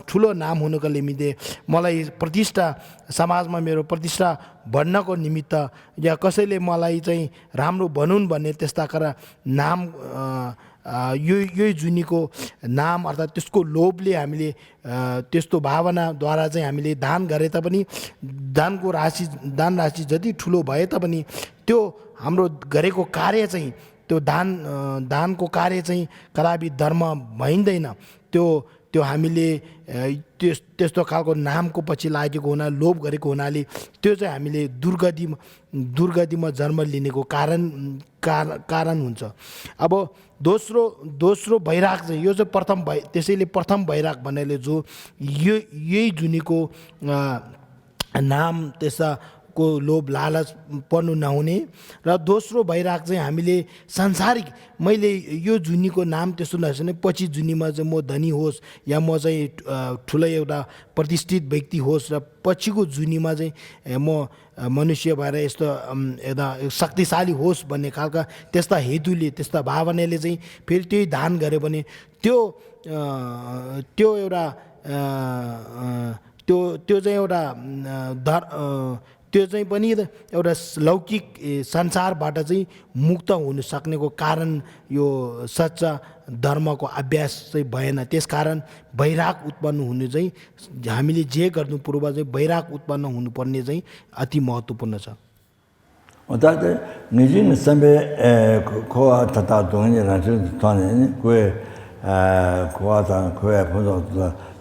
ठुलो नाम हुनुको निम्ति मलाई प्रतिष्ठा समाजमा मेरो प्रतिष्ठा बढ्नको निमित्त या कसैले मलाई चाहिँ राम्रो बनुन् भन्ने त्यस्ता करा नाम यो जुनीको नाम अर्थात् त्यसको लोभले हामीले त्यस्तो भावनाद्वारा चाहिँ हामीले दान गरे तापनि दान राशि जति ठुलो भए तापनि त्यो हाम्रो गरेको कार्य चाहिँ त्यो दानको कार्य चाहिँ कदापि धर्म भइँदैन त्यो हामीले त्यस्तो खालको नामको पछि लागेको हुना लोभ गरेको हुनाले त्यो चाहिँ हामीले दुर्गतिमा जन्म लिनेको कारण हुन्छ। अब दोस्रो वैराग चाहिँ यो चाहिँ त्यसैले प्रथम वैराग भन्नाले जो यही जुनीको नाम त्यस्ता को लोभ लालच पर्नु नहुने र दोस्रो भइराग चाहिँ हामीले सांसारिक मैले यो जुनीको नाम त्यस्तो नसुने पछि जुनीमा चाहिँ म धनी होस् या म चाहिँ ठुलो एउटा प्रतिष्ठित व्यक्ति होस् र पछिको जुनीमा चाहिँ म मनुष्य भएर यस्तो एउटा शक्तिशाली होस् भन्ने खालका त्यस्ता हेतुले त्यस्ता भावनाले चाहिँ फेरि त्यही दान गऱ्यो भने त्यो एउटा त्यो चाहिँ एउटा त्यो चाहिँ पनि एउटा लौकिक संसारबाट चाहिँ मुक्त हुन सक्नेको कारण यो सच्चा धर्मको अभ्यास चाहिँ भएन त्यसकारण वैराग उत्पन्न हुनु चाहिँ हामीले जे गर्नु पूर्व चाहिँ वैराग उत्पन्न हुनुपर्ने चाहिँ अति महत्त्वपूर्ण छ 어다데 니진 선배 코아 타타 동행이라서 전에 그에 코아다 그에 보도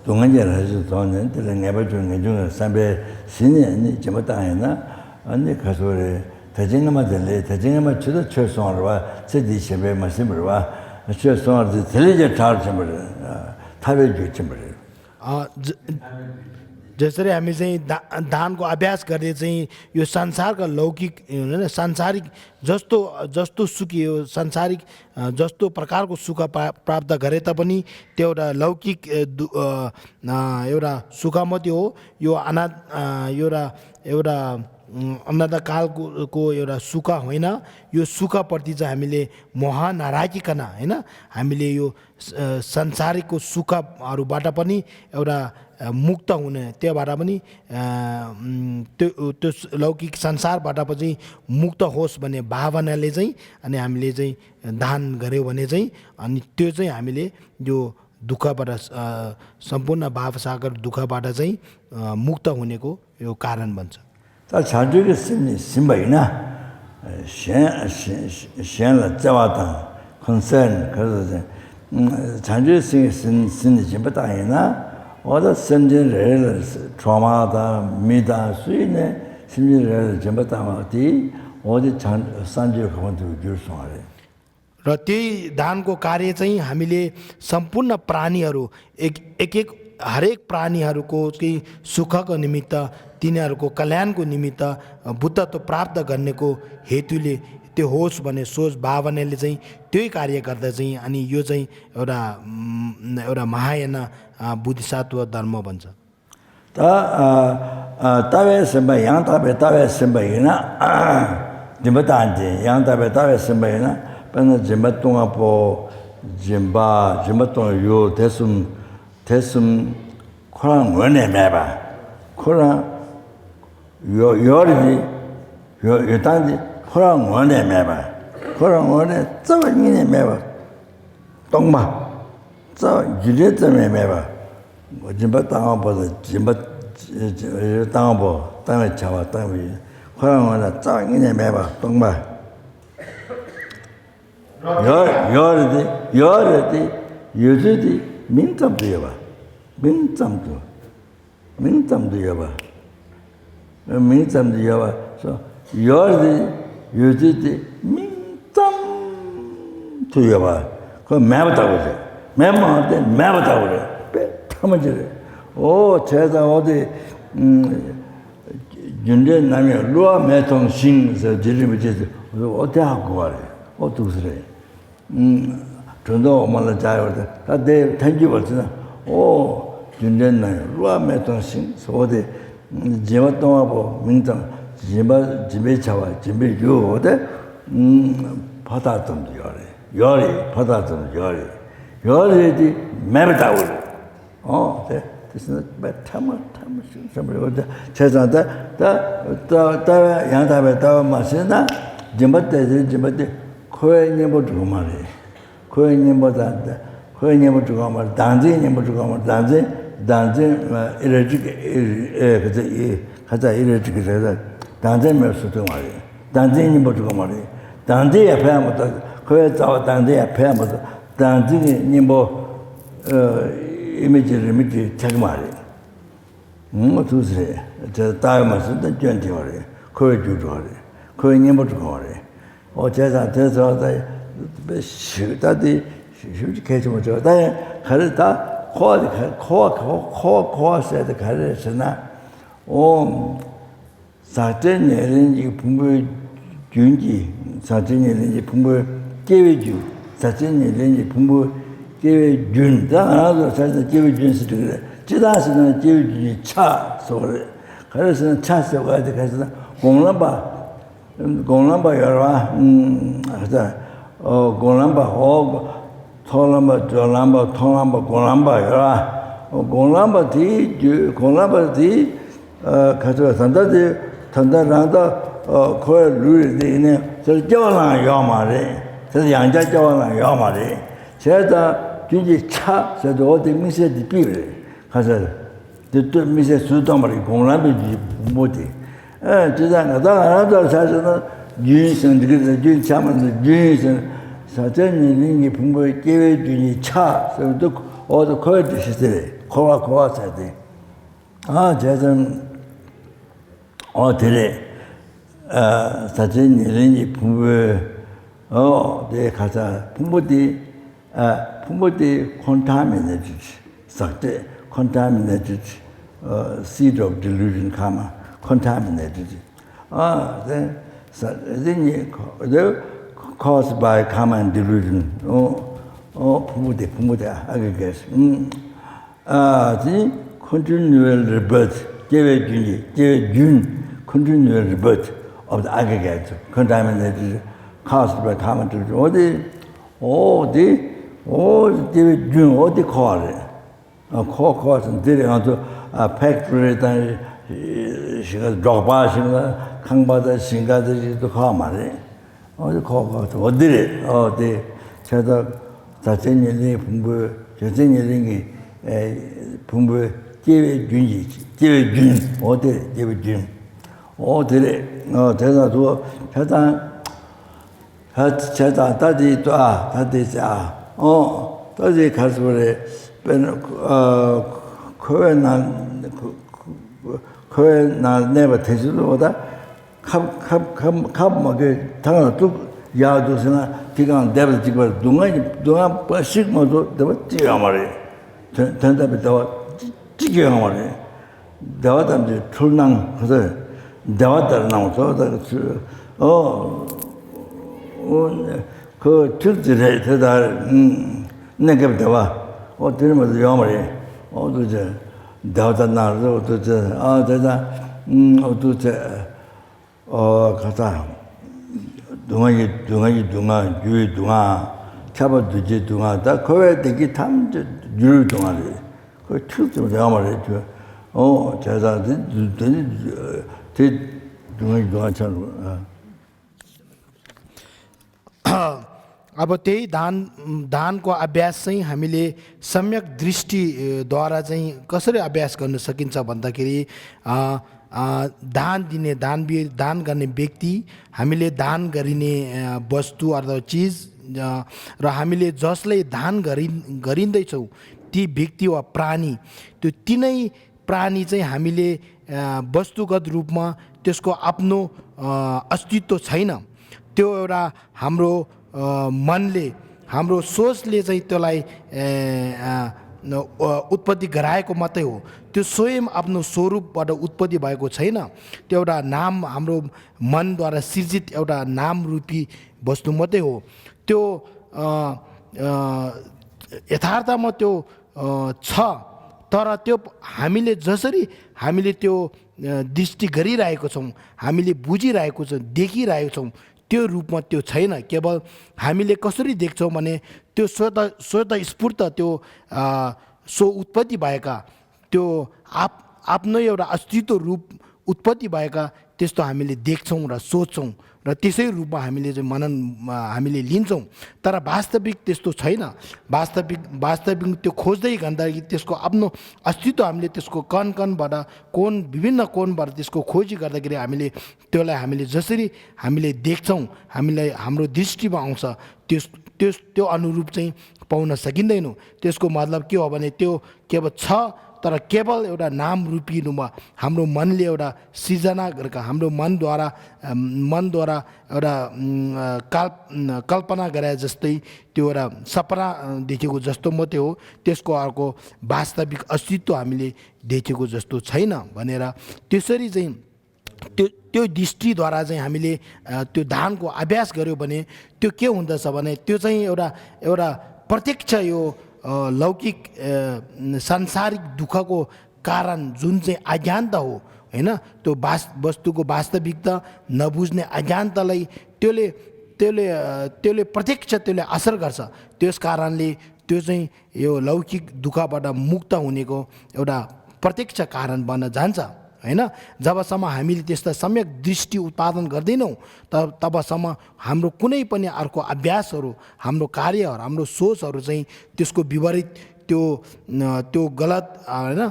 동행이라서 전에 내가 좀 내중 선배 신이 좀 다이나 아니 가서래 대진가만 될래 대진가만 주도 최소한으로 제디 셰베 말씀으로 최소한으로 들리게 잘좀 타베 주좀 जसरी हामी चाहिँ दानको अभ्यास गर्दै चाहिँ यो संसारका लौकिक हैन सांसारिक जस्तो सुखी हो सांसारिक जस्तो प्रकारको सुख प्राप्त गरे तापनि त्यो एउटा लौकिक एउटा सुख मात्रै हो यो एउटा अन्नदाकालको एउटा सुख होइन यो सुखप्रति चाहिँ हामीले मोह नराखिकन हैन हामीले यो संसारिकको सुखहरूबाट पनि एउटा मुक्त हुने त्योबाट पनि त्यो लौकिक संसारबाट पनि मुक्त होस् भन्ने भावनाले चाहिँ अनि हामीले चाहिँ दान गर्यो भने चाहिँ अनि त्यो चाहिँ हामीले यो दुःखबाट सम्पूर्ण भावसागर दुःखबाट चाहिँ मुक्त हुनेको यो कारण बन्छ 자 자주게 심바이나 셴라 자와다 concern 그래서 자주 신이 좀 다이나 어디 선진을 트라우마다 미다 수인의 심리를 좀 다마디 어디 산지를 가면 줄 수하래 र त्यही दानको कार्य चाहिँ हामीले सम्पूर्ण प्राणीहरू एक हरेक प्राणीहरूको चाहिँ सुखको निमित्त तिनीहरूको कल्याणको निमित्त बुद्धत्व प्राप्त गर्नेको हेतुले त्यो होस् भन्ने सोच भावनाले चाहिँ त्यही कार्य गर्दा चाहिँ अनि यो चाहिँ एउटा महायान बुद्धिसत्व धर्म भन्छ तावे सम्बा यां तावे सम्बैना जिम्बतान्जे यां तावे सम्बैना पन जिम्बतोंगा पो जिम्बतों यो 대숨 코랑 원에 매봐 코랑 요리지 요 단지 코랑 원에 매봐 코랑 원에 저기네 매봐 동마 저 이제 때문에 매봐 뭐 짐바 땅아 보다 짐바 땅아 보 땅에 잡아 땅이 코랑 원에 저기네 매봐 동마 요리지 요리지 민tam도 여봐. 민tam도 여봐. 민tam도 여봐. 그래서 여기 요지디 민tam도 여봐. 그 매부터 보세요. 매부한테 매부터 그래. 타면지래. 오, 제가 어디 윤제 남이 루아 매통신서 지름이 제서 어디 하고 가래. 어떻게 전도 엄마는 자요. 다들 tän지 벌잖아. 오, 준전나요. 루아메통신 소데 제가 동하고 민정 집에 잡아 집에 요데 받았던 열이 받았던 열이지 매다고. 그래서 매타마 정말 제자다 다 양다베 다 마시나 집에 코에니 뭐 주고 말이야. 코에니보다 코에니보 주고 말 단지니보 주고 말 단지 이래지 그저 이 가자 이래지 그래서 단지 몇수도 말이야 단지니보 주고 말이야 단지 앞에 한번 코에 저 단지 앞에 한번 단지니보 이미지 책 말이야 두세 저 다음에서 전티 말이야 코에 주고 말이야 코에니보 주고 말이야 제가 돼서 다들 쉽게 좀 저. 다에 가르다 코아세도 가르잖아. 사전에는 분부 준지 사전에는 분부 계획주 사전에는 분부 계획준 다나도 사전 계획준스 그래 지다스는 계획준이 차 소리 그래서 차서 가지고 가서 공람바 열와 그래서 공람바 토람바 조람바 토람바 공람바 열와 공람바디 가서 단다라다 거에 루르디네 저教랑 야마래 저 양자教랑 야마래 제가 준지 차 저도 어디 미세디 비래 가서 또 미세 수도말이 공람이 뭐지 지다가 나도 사실은 윤선 그래서 윤참은 윤선 사전이 분부 계획준이 차 저도 어디 거에 드시더래 코와 사대 제가 어들에 사전이 분부 내 가자 분부디 contaminated sakte contaminated seed of delusion karma contaminated then caused by karma and delusion 분부디 aggregates the continual rebirth 계획준 continual rebirth of the aggregate contaminated caused by karma and delusion 준 어디 코아래 코아선 데려가서 팩토리에 시가 드롭바시가 강바다 신가들도 가 말해 어디 코아서 어디 제가 자전일이 분부 자전일이 분부 계획준 어디 계획준 어디래 대다도 제가 다시 또 다시 다시 가서 그래 코에나 내가 대주로다 갑갑갑막에 당한 또 야도스나 기간 내가 지금 동안 버식 모두 내가 뛰어 말이야 전답이 더 뛰어 말이야 내가 담지 출낭 그래서 내가 따라 나와서 그 틀들에 대다 내가 대와 들으면서 영어를 어두제 대다 나도 어두제 대다 어두제 가자 동아이 유이 동아 잡아두지 동아다 거에 되게 탐 유이 동아리 그 틀들 영어를 줘 제가 되 동아처럼 अब त्यही दानको अभ्यास चाहिँ हामीले सम्यक दृष्टिद्वारा चाहिँ कसरी अभ्यास गर्न सकिन्छ भन्दाखेरि दान दिने दान गर्ने व्यक्ति हामीले दान गरिने वस्तु अथवा चिज र हामीले जसले दान गरिँदैछौँ ती व्यक्ति वा प्राणी त्यो तिनै प्राणी चाहिँ हामीले वस्तुगत रूपमा त्यसको आफ्नो अस्तित्व छैन त्यो एउटा हाम्रो मनले हाम्रो सोचले चाहिँ त्यसलाई उत्पत्ति गराएको मात्रै हो त्यो स्वयं आफ्नो स्वरूपबाट उत्पत्ति भएको छैन त्यो एउटा नाम हाम्रो मनद्वारा सृजित एउटा नाम रूपी वस्तु मात्रै हो त्यो यथार्थमा त्यो छ तर त्यो हामीले जसरी हामीले त्यो दृष्टि गरिरहेको छौँ हामीले बुझिरहेको छौँ देखिरहेको छौँ त्यो रूपमा त्यो छैन केवल हामीले कसरी देख्छौँ भने त्यो स्वतः त्यो सो उत्पत्ति भएका त्यो आफ्नो एउटा अस्तित्व रूप उत्पत्ति भएका त्यस्तो हामीले देख्छौँ र सोच्छौँ र त्यसै रूपमा हामीले चाहिँ मनन हामीले लिन्छौँ तर वास्तविक त्यस्तो छैन वास्तविक त्यो खोज्दै गर्दाखेरि त्यसको आफ्नो अस्तित्व हामीले त्यसको कणबाट विभिन्न कोणबाट त्यसको खोजी गर्दाखेरि हामीले त्यसलाई हामीले जसरी हामीले देख्छौँ हामीलाई हाम्रो दृष्टिमा आउँछ त्यो अनुरूप चाहिँ पाउन सकिँदैन त्यसको मतलब के हो भने त्यो केवल छ तर केवल एउटा नाम रूपी रूपमा हाम्रो मनले एउटा सृजना गरेका हाम्रो मनद्वारा एउटा कल्पना गरे जस्तै त्यो एउटा सपना देखेको जस्तो मात्रै हो त्यसको अर्को वास्तविक अस्तित्व हामीले देखेको जस्तो छैन भनेर त्यसरी चाहिँ त्यो त्यो दृष्टिद्वारा चाहिँ हामीले त्यो ध्यानको अभ्यास गऱ्यो भने त्यो के हुँदछ भने त्यो चाहिँ एउटा एउटा प्रत्यक्ष यो लौकिक सांसारिक दुःखको कारण जुन चाहिँ अज्ञानता हो हैन, त्यो वस्तुको वास्तविकता नबुझ्ने अज्ञानतालाई त्यसले त्यसले त्यसले प्रत्यक्ष त्यसले असर गर्छ। त्यस कारणले त्यो चाहिँ यो लौकिक दुःखबाट मुक्त हुनेको एउटा प्रत्यक्ष कारण बन्न जान्छ हैन। जबसम्म हामीले त्यस्ता सम्यक दृष्टि उत्पादन गर्दैनौँ तबसम्म हाम्रो कुनै पनि अर्को अभ्यासहरू, हाम्रो कार्यहरू, हाम्रो सोचहरू चाहिँ त्यसको विपरीत त्यो गलत हैन,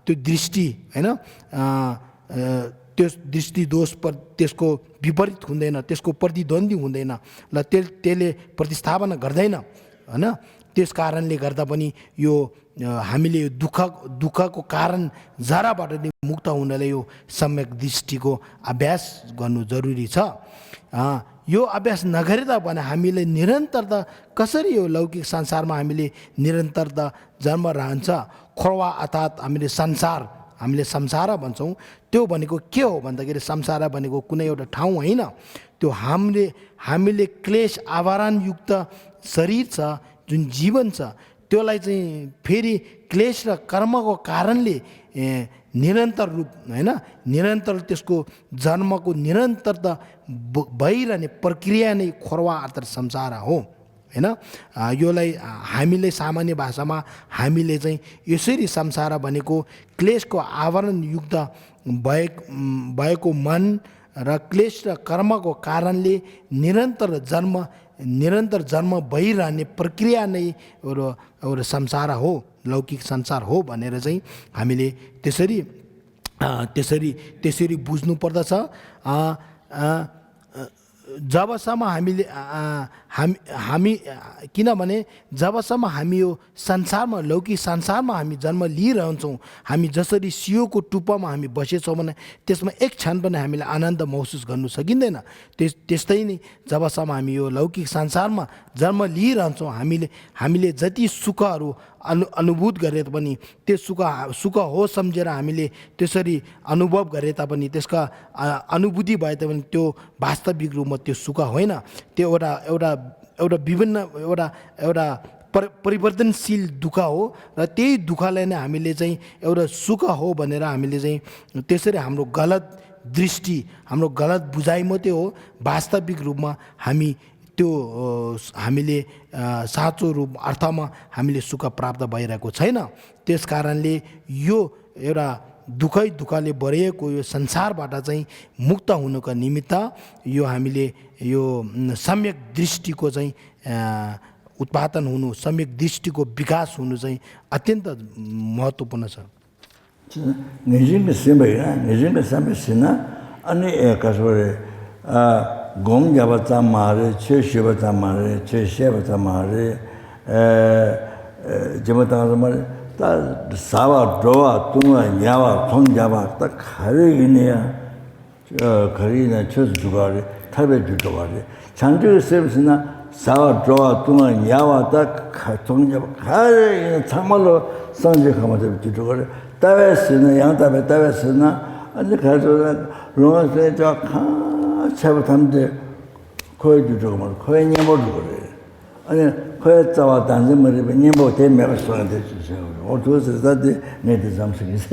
त्यो दृष्टि हैन, त्यो दृष्टि दोष पर त्यसको विपरीत हुँदैन, त्यसको प्रतिद्वन्दी हुँदैन, ल त्यसले प्रतिस्थापना गर्दैन हैन। त्यस कारणले गर्दा पनि यो हामीले यो दुःखको कारण जराबाट नै मुक्त हुनलाई यो सम्यक दृष्टिको अभ्यास गर्नु जरुरी छ। यो अभ्यास नगरेता भने हामीले निरन्तरता कसरी यो लौकिक संसारमा हामीले निरन्तरता जन्म रहन्छ। खोरवा अर्थात् हामीले संसार भन्छौँ, त्यो भनेको के हो भन्दाखेरि संसार भनेको कुनै एउटा ठाउँ होइन, त्यो हामीले क्लेश आवरणयुक्त शरीर छ, जुन जीवन छ, त्यसलाई चाहिँ फेरि क्लेश र कर्मको कारणले निरन्तर रूप हैन, निरन्तर त्यसको जन्मको निरन्तरता भइरहने प्रक्रिया नै खोरवा अर्थात् संसार हो हैन। योलाई हामीले सामान्य भाषामा हामीले चाहिँ यसरी संसार भनेको क्लेशको आवरणयुक्त भएको मन र क्लेश र कर्मको कारणले निरन्तर जन्म भइरहने प्रक्रिया नै एउटा संसार हो, लौकिक संसार हो भनेर चाहिँ हामीले त्यसरी बुझ्नु पर्दछ। जबसम्म हामी किनभने जबसम्म हामी यो संसारमा लौकिक संसारमा हामी जन्म लिइरहन्छौँ, हामी जसरी सियोको टुप्पामा हामी बसेछौँ भने त्यसमा एक क्षण पनि हामीले आनन्द महसुस गर्नु सकिँदैन। त्यस्तै नै जबसम्म हामी यो लौकिक संसारमा जन्म लिइरहन्छौँ, हामीले जति सुखहरू अनुभूत गरे तापनि त्यो सुख हो सम्झेर हामीले त्यसरी अनुभव गरे तापनि त्यसका अनुभूति भए तापनि त्यो वास्तविक रूपमा त्यो सुख होइन, त्यो एउटा विभिन्न एउटा परिवर्तनशील दुःख हो र त्यही दुःखलाई नै हामीले चाहिँ एउटा सुख हो भनेर हामीले चाहिँ त्यसरी हाम्रो गलत दृष्टि, हाम्रो गलत बुझाइ मात्रै हो। वास्तविक रूपमा हामीले साँचो रूप अर्थमा हामीले सुख प्राप्त भइरहेको छैन। त्यस कारणले यो एउटा दुःखले भरिएको यो संसारबाट चाहिँ मुक्त हुनुको निमित्त यो हामीले यो सम्यक दृष्टिको चाहिँ उत्पादन हुनु, सम्यक दृष्टिको विकास हुनु चाहिँ अत्यन्त महत्त्वपूर्ण छ। gong yaba tsa maare, che shiba tsa maare, che sheba tsa maare, jima tanga tsa maare, ta sawa, drowa, tunga, nyawa, tong yaba, ta khari ina, che su chugare, tabe ju chugare. Chanchu service na sawa, drowa, tunga, nyawa, ta tong yaba, khari ina, tsangmalo sanje kama tabe ju chugare. Tabe sina, yang tabe sina, ane khari chugare, runga se cha 차부탐데 거의 주저고 말 거의 녀모도 그래. 아니 거의 자와 단지 머리에 녀모 대매가 소한테 주세요. 어두서 다데 내데 잠식이세.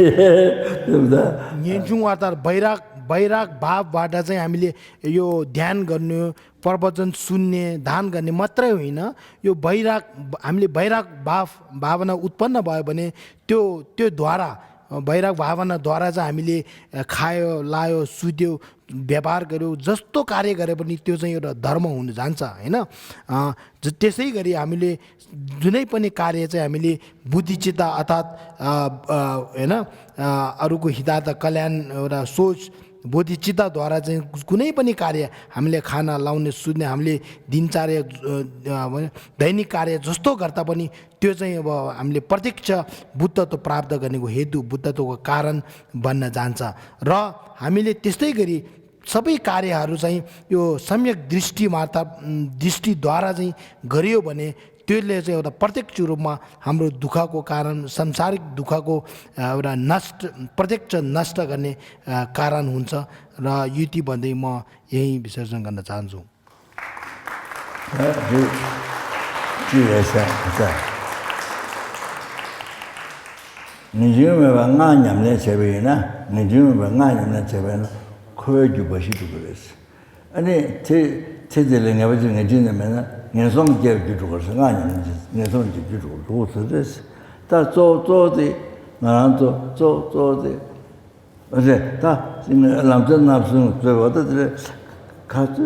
그다. 년중와다 बैराग भावबाट चाहिँ हामीले यो ध्यान गर्ने, प्रवचन सुन्ने, दान गर्ने मात्रै होइन, यो हामीले बैराग भावना उत्पन्न भयो भने त्योद्वारा बैराग भावनाद्वारा चाहिँ हामीले खायो, लायो, सुत्यो, व्यापार गर्यो, जस्तो कार्य गरे पनि त्यो चाहिँ एउटा धर्म हुन जान्छ हैन। त्यसै गरी हामीले जुनै पनि कार्य चाहिँ हामीले बुद्धिचित्त अर्थात् हैन अरूको हितार्थ कल्याण एउटा सोच बोधिचित्तद्वारा चाहिँ कुनै पनि कार्य हामीले खाना लाउने, सुत्ने, हामीले दिनचर्या दैनिक कार्य जस्तो गर्दा पनि त्यो चाहिँ अब हामीले प्रत्यक्ष बुद्धत्व प्राप्त गर्नेको हेतु, बुद्धत्वको कारण बन्न जान्छ। र हामीले त्यस्तै गरी सबै कार्यहरू चाहिँ यो सम्यक दृष्टिद्वारा चाहिँ गरियो भने त्यसले चाहिँ एउटा प्रत्यक्ष रूपमा हाम्रो दुःखको कारण सांसारिक दुःखको एउटा प्रत्यक्ष नष्ट गर्ने कारण हुन्छ र युति भन्दै म यही विसर्जन गर्न चाहन्छु 这也是在。你就没把俺娘的这边呢，你就没把俺娘的这边呢，可以就不是这个意思。这里我就我今年呢，我上街就这个是俺娘的，我上街就这个，我是这是，他做的，俺做的，而且他那这那是最我的这。 가서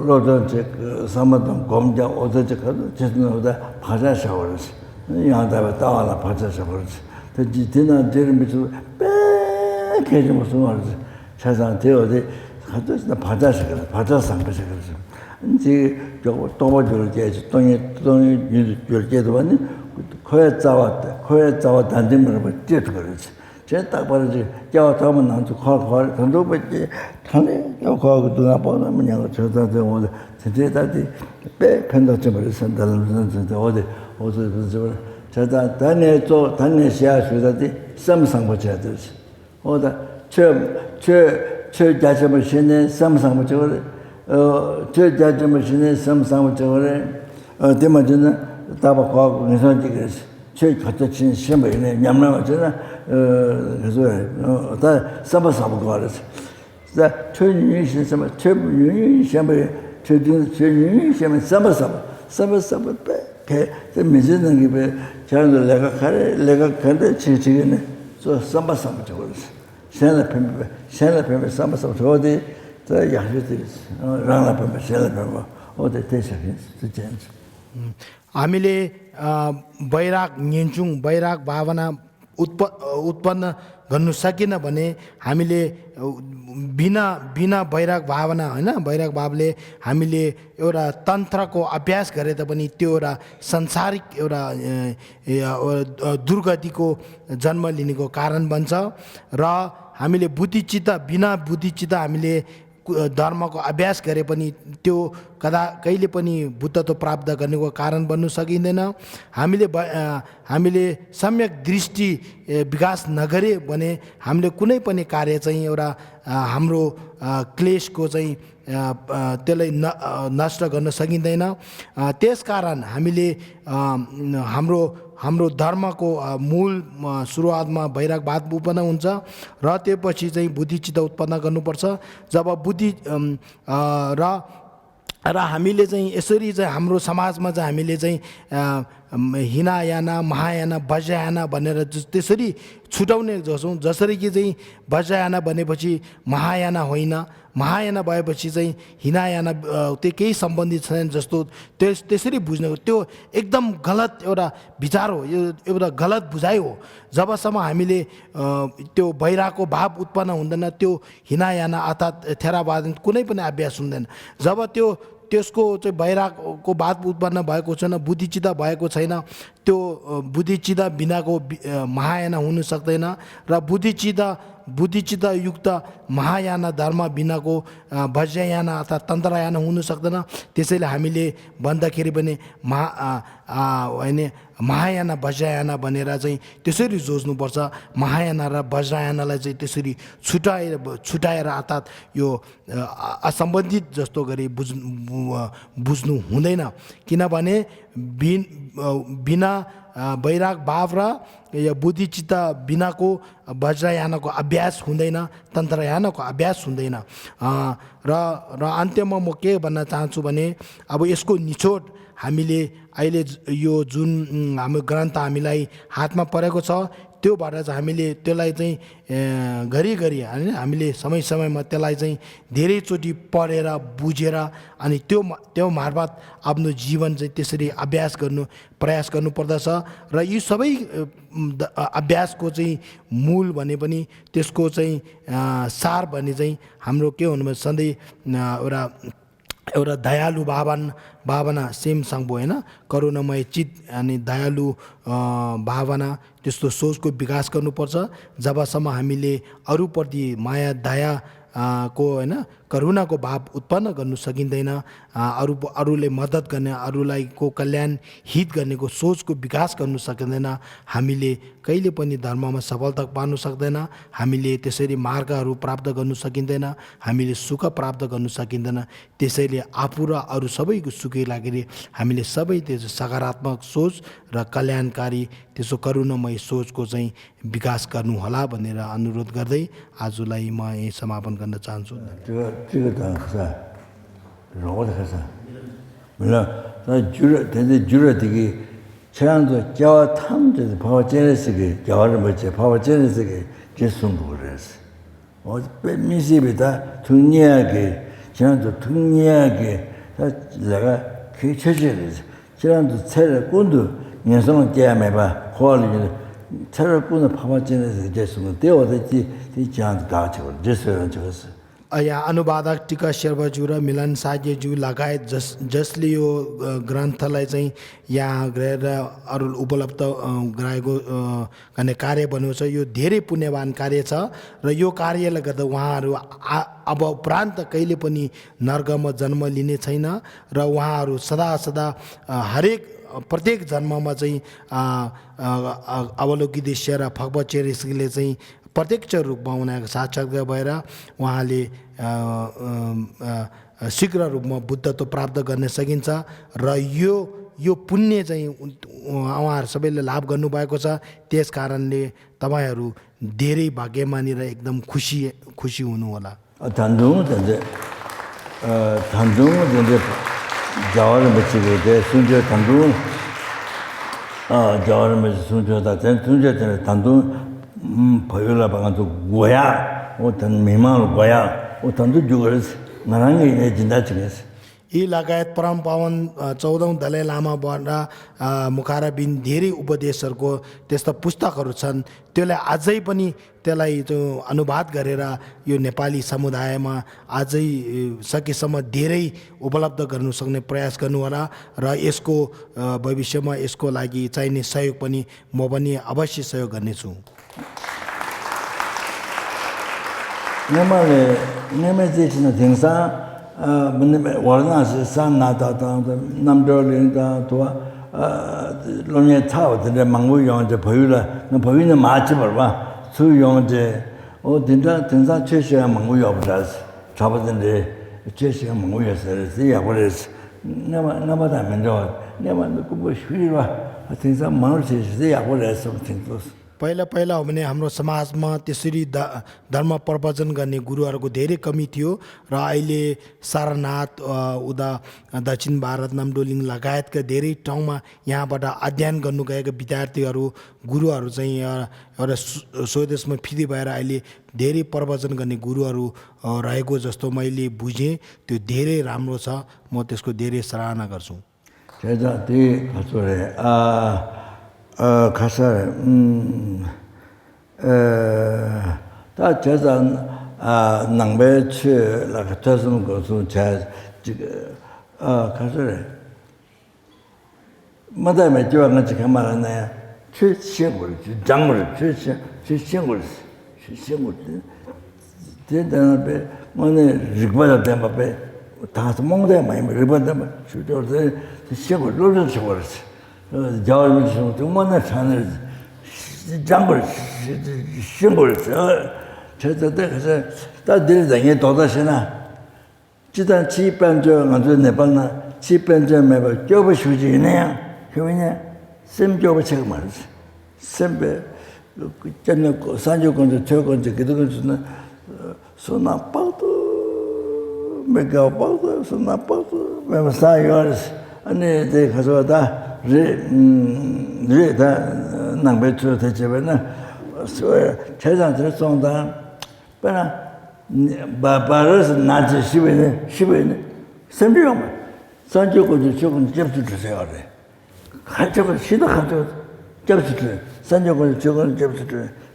로저 제 사마동 검자 어제 가서 제스노다 파자샤 버렸어. 양다가 따와라 파자샤 버렸어. 그 지나 제르미서 빼게 좀 무슨 말이지. 세상 되어데 가서 파자샤 그래. 파자상 그래. 이제 저거 도와줄 게 돈이 줄게도 왔니? 코에 짜왔다. 안 되면 뭐 뛰어도 그러지. 제딱 버리지. 저 다음은 나도 걸 던도 받지. 타네. 저 거기 누가 보면 그냥 저다 오늘 제대다디 빼 편도 좀 버렸는데 어디 저다 단내 시야 주다디 삼상 보자 되지. 어다 저 자점을 신내 삼상 보자 저 자점을 신내 삼상 보자 대만은 다바 과거 내선 지그랬어. 저 같이 시험에 냠나잖아. 그래서 다 삼바삼 거라서. 자, 천윤이 시험 천윤이 시험에 천윤이 시험에 삼바삼 배. 그 미지는 게 저는 내가 가래 지지네. 저 삼바삼 저거서. 셀레페 삼바삼 저디 저 야주들이 라나페 셀레페 어디 대셔서 진짜. हामीले वैराग नियन्चुङ वैराग भावना उत्पन्न गर्नु सकेन भने हामीले बिना वैराग भावना हैन वैराग भावले हामीले एउटा तन्त्रको अभ्यास गरे तापनि त्यो एउटा संसारिक एउटा दुर्गतिको जन्म लिनेको कारण बन्छ र हामीले बिना बुद्धिचित्त हामीले धर्मको अभ्यास गरे पनि त्यो कहिले पनि बुद्धत्व प्राप्त गर्नेको कारण बन्नु सकिँदैन हामीले सम्यक दृष्टि विकास नगरे भने हामीले कुनै पनि कार्य चाहिँ एउटा हाम्रो क्लेशको चाहिँ त्यसलाई नष्ट गर्न सकिँदैन त्यसकारण हामीले हाम्रो धर्मको मूल सुरुवातमा वैरागवाद उत्पन्न हुन्छ र त्यसपछि चाहिँ बुद्धिचित्त उत्पन्न गर्नुपर्छ जब बुद्धि र हामीले चाहिँ यसरी चाहिँ हाम्रो समाजमा चाहिँ हामीले चाहिँ हिनायाना महायाना वज्रयाना भनेर त्यसरी छुटाउने गर्छौँ जसरी कि चाहिँ वज्रयाना भनेपछि महायाना होइन महायाना भएपछि चाहिँ हिनायाना त्यो केही सम्बन्धित छैन जस्तो त्यसरी बुझ्नु त्यो एकदम गलत एउटा विचार हो यो एउटा गलत बुझाइ हो जबसम्म हामीले त्यो वैरागको भाव उत्पन्न हुँदैन त्यो हिनायाना अर्थात् थेरावाद कुनै पनि अभ्यास हुँदैन जब त्यसको चाहिँ वैरागको भाव उत्पन्न भएको छैन बुद्धिचित्त भएको छैन त्यो बुद्धिचित्त बिनाको महायाना हुन सक्दैन र बुद्धिचित्त युक्त महायाना धर्म बिनाको वज्रयाना अर्थात् तन्त्रयाना हुन सक्दैन त्यसैले हामीले भन्दाखेरि पनि महायाना वज्रयाना भनेर चाहिँ त्यसरी जोज्नुपर्छ महायाना र वज्रयानालाई चाहिँ त्यसरी छुटाएर अर्थात् यो असम्बन्धित जस्तो गरी बुझ्नु हुँदैन किनभने बिना वैराग भाव र या बुद्धिचित्त बिनाको वज्रयानको अभ्यास हुँदैन तन्त्रयानको अभ्यास हुँदैन र अन्त्यमा म के भन्न चाहन्छु भने अब यसको निचोड हामीले अहिले यो जुन हाम्रो ग्रन्थ हामीलाई हातमा परेको छ त्योबाट चाहिँ हामीले त्यसलाई चाहिँ घरिघरि हैन हामीले समयमा त्यसलाई चाहिँ धेरैचोटि पढेर बुझेर अनि त्यो मार्फत आफ्नो जीवन चाहिँ त्यसरी अभ्यास गर्नु प्रयास गर्नु पर्दछ र यी सबै अभ्यासको चाहिँ मूल भने पनि त्यसको चाहिँ सार भने चाहिँ हाम्रो के हुनु सधैँ एउटा दयालु भावना सेम सांगबो हैन करुणामय चित अनि दयालु भावना त्यस्तो सोचको विकास गर्नुपर्छ जबसम्म हामीले अरूप्रति माया दया को हैन करुणाको भाव उत्पन्न गर्नु सकिँदैन अरूले मद्दत गर्ने अरूलाई को कल्याण हित गर्नेको सोचको विकास गर्नु सकिँदैन हामीले कहिले पनि धर्ममा सफलता पाउन सक्दैन हामीले त्यसरी मार्गहरू प्राप्त गर्नु सकिँदैन हामीले सुख प्राप्त गर्नु सकिँदैन त्यसैले आफू र अरू सबैको सुखै लागि हामीले सबै त्यो सकारात्मक सोच र कल्याणकारी त्यसो करुणामय सोचको चाहिँ विकास गर्नु होला भनेर अनुरोध गर्दै आजलाई म यही समापन गर्न चाहन्छु 这个当啥？我的啥？没了，那就是这个，这样子教他们就是跑进来这个教人们去跑进来这个这送过来是，我被民事被他同年个，这样子同年个，他那个可以确实的，这样子才了工作，人生见没吧？好了就是。才是不能跑进来这个这什么？对我的这样子打球，这是这个是。 यहाँ अनुवादक टिका शेर्पाज्यू र मिलन साज्यज्यू लगायत जसले यो ग्रन्थलाई चाहिँ यहाँ गएर अरू उपलब्ध गराएको गर्ने कार्य बनेको छ यो धेरै पुण्यवान कार्य छ र यो कार्यले गर्दा उहाँहरू अब उपरान्त कहिले पनि नर्कमा जन्म लिने छैन र उहाँहरू सदा सदा हरेक प्रत्येक जन्ममा चाहिँ अवलोकिदेश्य र फक्बचेरिसले चाहिँ प्रत्यक्ष रूपमा उनीहरूको साक्षात्कार भएर उहाँले शीघ्र रूपमा बुद्धत्व प्राप्त गर्न सकिन्छ र यो पुण्य चाहिँ उहाँहरू सबैले लाभ गर्नुभएको छ त्यस कारणले तपाईहरू धेरै भाग्यमानी र एकदम खुसी हुनु होला भयोला बागान तो गोया वो तन मेहमान गोया वो तन तो जुगर्स नरंगे ने जिंदा चिनेस यी लगायत परम पावन 14औं दलाई लामाबाट मुखारबिन धेरै उपदेशहरूको त्यस्ता पुस्तकहरू छन् त्यसलाई अझै पनि त्यसलाई त्यो अनुवाद गरेर यो नेपाली समुदायमा अझै सकेसम्म धेरै उपलब्ध गर्नु सक्ने प्रयास गर्नु होला र यसको भविष्यमा यसको लागि चाहिने सहयोग पनि म पनि अवश्य सहयोग गर्नेछु नेमे चाहिँ थिङसा我那是上拿到南边领导多龙年草的忙我用这朋友了那朋友的马基本吧所以用这我顶上确实忙我要不着差不多的确实忙我也是这样或者是那么咱们着那么那个不虚吧顶上忙是这样或者是挺多 पहिला हो भने हाम्रो समाजमा त्यसरी धर्म प्रवचन गर्ने गुरुहरूको धेरै कमी थियो र अहिले सारनाथ उदा दक्षिण भारत नामडोलिङ लगायतका धेरै ठाउँमा यहाँबाट अध्ययन गर्नु गएका विद्यार्थीहरू गुरुहरू चाहिँ एउटा स्वदेशमा फिर्ती भएर अहिले धेरै प्रवचन गर्ने गुरुहरू रहेको जस्तो मैले बुझेँ त्यो धेरै राम्रो छ म त्यसको धेरै सराहना गर्छु 가서 다 저장 남배去那个这种告诉在这个가서 뭐다 매就那这个嘛呢去辛苦去张苦去辛苦这的呗我呢日本的点嘛呗他是梦的嘛日本的嘛就是辛苦都是辛苦的 教育上多么难唱的，讲过辛苦的，这个是到底人也多少些呢？既然基本就俺说那帮呢，基本就没把教不出去那样，因为呢，什教不出嘛是，什么真的三九工作、九工作，这个东西呢，说那包子没搞包子，说那包子没把3月是，那这可说的。 रे दा नंबर 2 थे जब ना सो छेजा से सोंदा बना बारस नाच शिबे संबियो में संजो को जो जब से आ रहे खाचो को सीधा खाचो जब से संजो को जो जब से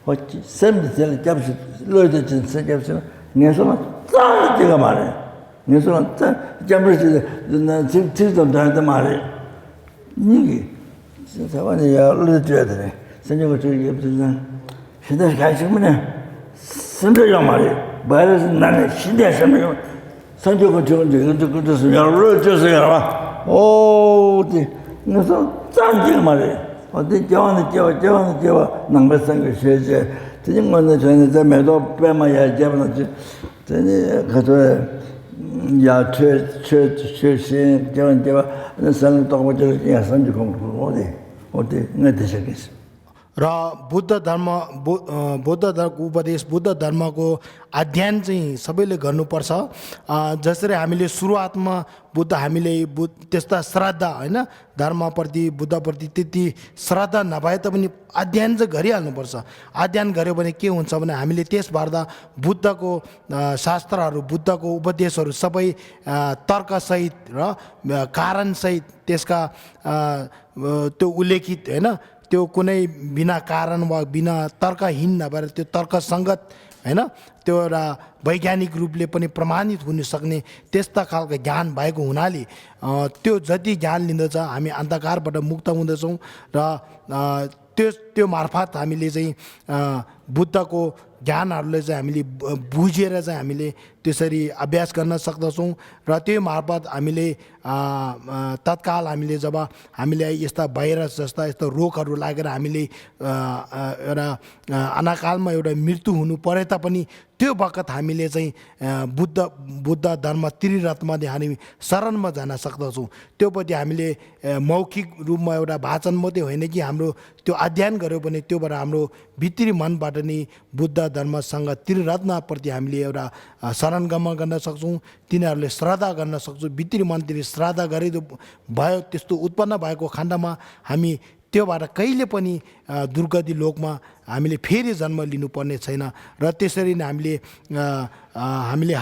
हो सम से जब से लोय de से जब से ने सो ता जगह मारे ने सो ता जब से ना चिज तो दा मारे 你台湾的要日觉得呢，现在我这也不是现在干什么呢？什么要嘛的？ 바이러스 나네 시대什么 성적은就是要热就是要啊哦对那时候站起嘛的我的教能够生个学习这种我呢全在买到白嘛也接不上去真的可是要缺心教那生到我这也生就空我的我的这个是 र बुद्ध धर्मको उपदेश बुद्ध धर्मको अध्ययन चाहिँ सबैले गर्नुपर्छ जसरी हामीले सुरुवातमा हामीले त्यस्ता श्रद्धा हैन धर्मप्रति बुद्धप्रति त्यति श्रद्धा नभए तापनि अध्ययन चाहिँ गरिहाल्नुपर्छ अध्ययन गर्यो भने के हुन्छ भने हामीले त्यसबाट बुद्धको शास्त्रहरू बुद्धको उपदेशहरू सबै तर्कसहित र कारणसहित त्यसका त्यो उल्लेखित हैन त्यो कुनै बिना कारण वा बिना तर्कहीन नभएर त्यो तर्कसङ्गत हैन त्यो एउटा वैज्ञानिक रूपले पनि प्रमाणित हुन सक्ने त्यस्ता खालको ज्ञान भएको हुनाले त्यो जति ज्ञान लिँदछ हामी अन्धकारबाट मुक्त हुँदछौँ र त्यो मार्फत हामीले चाहिँ बुद्धको ज्ञानहरूलाई चाहिँ हामीले बुझेर चाहिँ हामीले त्यसरी अभ्यास गर्न सक्दछौँ र त्यो मार्फत हामीले तत्काल हामीले जब हामीले यस्ता भाइरस जस्ता यस्तो रोगहरू लागेर हामीले एउटा अनाकालमा एउटा मृत्यु हुनु परे तापनि त्यो बखत हामीले चाहिँ बुद्ध धर्म त्रिरत्नमध्ये हामी शरणमा जान सक्दछौँ त्योपछि हामीले मौखिक रूपमा एउटा वाचन मात्रै होइन कि हाम्रो त्यो अध्ययन गर्यो भने त्योबाट हाम्रो भित्री मनबाट नै बुद्ध धर्मसँग त्रिरत्नप्रति हामीले एउटा शरणगमन गर्न सक्छौँ तिनीहरूले श्रद्धा गर्न सक्छौँ भित्री मनतिर श्रद्धा गरेको भयो त्यस्तो उत्पन्न भएको खण्डमा हामी त्योबाट कहिले पनि दुर्गति लोकमा हामीले फेरि जन्म लिनुपर्ने छैन र त्यसरी नै हामीले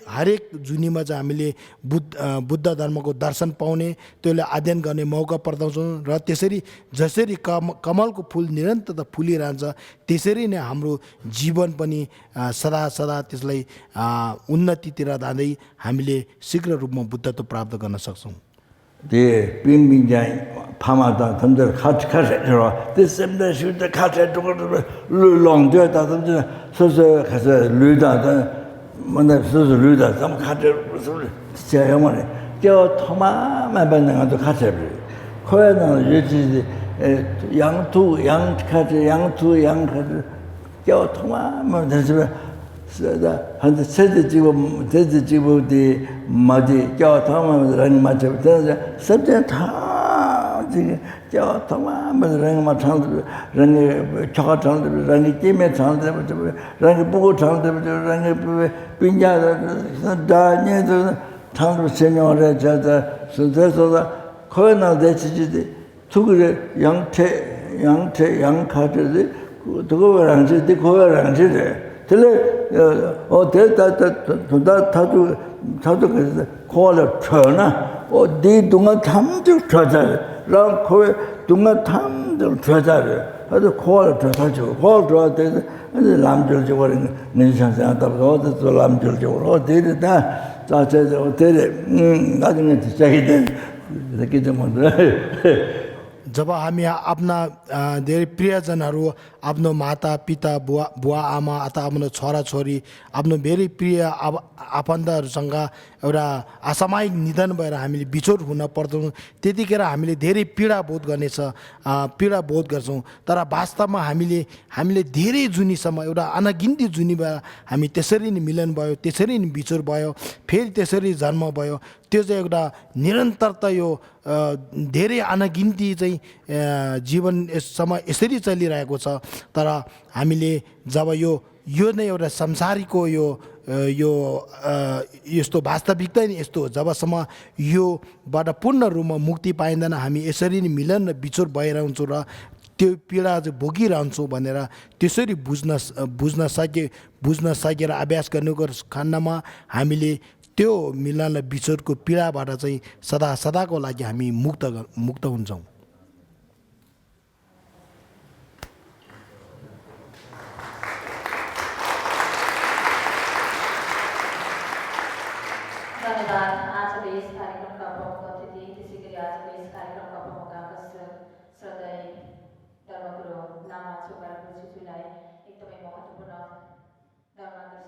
हरेक जुनीमा चाहिँ हामीले बुद्ध धर्मको दर्शन पाउने त्यसले अध्ययन गर्ने मौका पर्दछौँ र त्यसरी जसरी कमलको फुल निरन्तर फुलिरहन्छ त्यसरी नै हाम्रो जीवन पनि सदा त्यसलाई उन्नतितिर जाँदै हामीले शीघ्र रूपमा बुद्धत्व प्राप्त गर्न सक्छौँ 네 빙빙장 파마다 던들 같이 들어 됐습니다 슈트 같이 들어 롱저 다든지 서서 가서 르다다 뭔가 서서 르다 좀 같이 진짜 영원히 저 토마만 받는 것도 같이 해 코에는 유지 양투 저 토마만 되서 한테 세대 집어디 마디 저 타마는 맞죠. 그래서 सबसे 다 지금 저 타마는 랑 맞창 랑 저가 창들 랑 게임에 창들 랑 보고 창들 랑 빈자다 다니도 창들 세명을 저자 선대서다 거나 대치지 두그래 양카들이 그거랑 이제 그거랑 이제 틀에 다도 그래서 코를 쳐나 네 동안 탐들 쳐자 랑 코에 동안 탐들 쳐자래 아주 코를 쳐가지고 코를 쳐야 남들 저거는 인상상 어디서 남들 저거 어디다 자체도 어디래 나중에 시작이 돼 이렇게 좀 जब हामी आफ्ना धेरै प्रियजनहरू आफ्नो माता पिता बुवा आमा अथवा आफ्नो छोराछोरी आफ्नो धेरै प्रिय आफन्तहरूसँग एउटा असामयिक निधन भएर हामीले बिछोड हुन पर्छौँ त्यतिखेर हामीले धेरै पीडा बोध गर्छौँ तर वास्तवमा हामीले धेरै जुनीसम्म एउटा अनगिन्ती जुनीबाट हामी त्यसरी नै मिलन भयो त्यसरी नै बिछोड भयो फेरि त्यसरी जन्म भयो त्यो चाहिँ एउटा निरन्तरता यो धेरै अनगिन्ती चाहिँ जीवन समय यसरी चलिरहेको छ तर हामीले जब यो नै एउटा संसारीको यो यस्तो वास्तविकता नै यस्तो हो जबसम्म योबाट पूर्ण रूपमा मुक्ति पाइँदैन हामी यसरी नै मिलन र बिछोड भइरहन्छौँ र त्यो पीडा चाहिँ भोगिरहन्छौँ भनेर त्यसरी बुझ्न सकेर अभ्यास गर्नुको खण्डमा हामीले त्यो मिलन र बिछोडको पीडाबाट चाहिँ सदाको लागि हामी मुक्त हुन्छौँ धन्यवाद आजको यस कार्यक्रमका प्रमुख अतिथि त्यसै गरी आजको यस कार्यक्रमका प्रमुख आकर्षक श्रद्धेय धर्मगुरु लामा छोकार गुरुजीलाई एकदमै महत्त्वपूर्ण धर्मादर्शन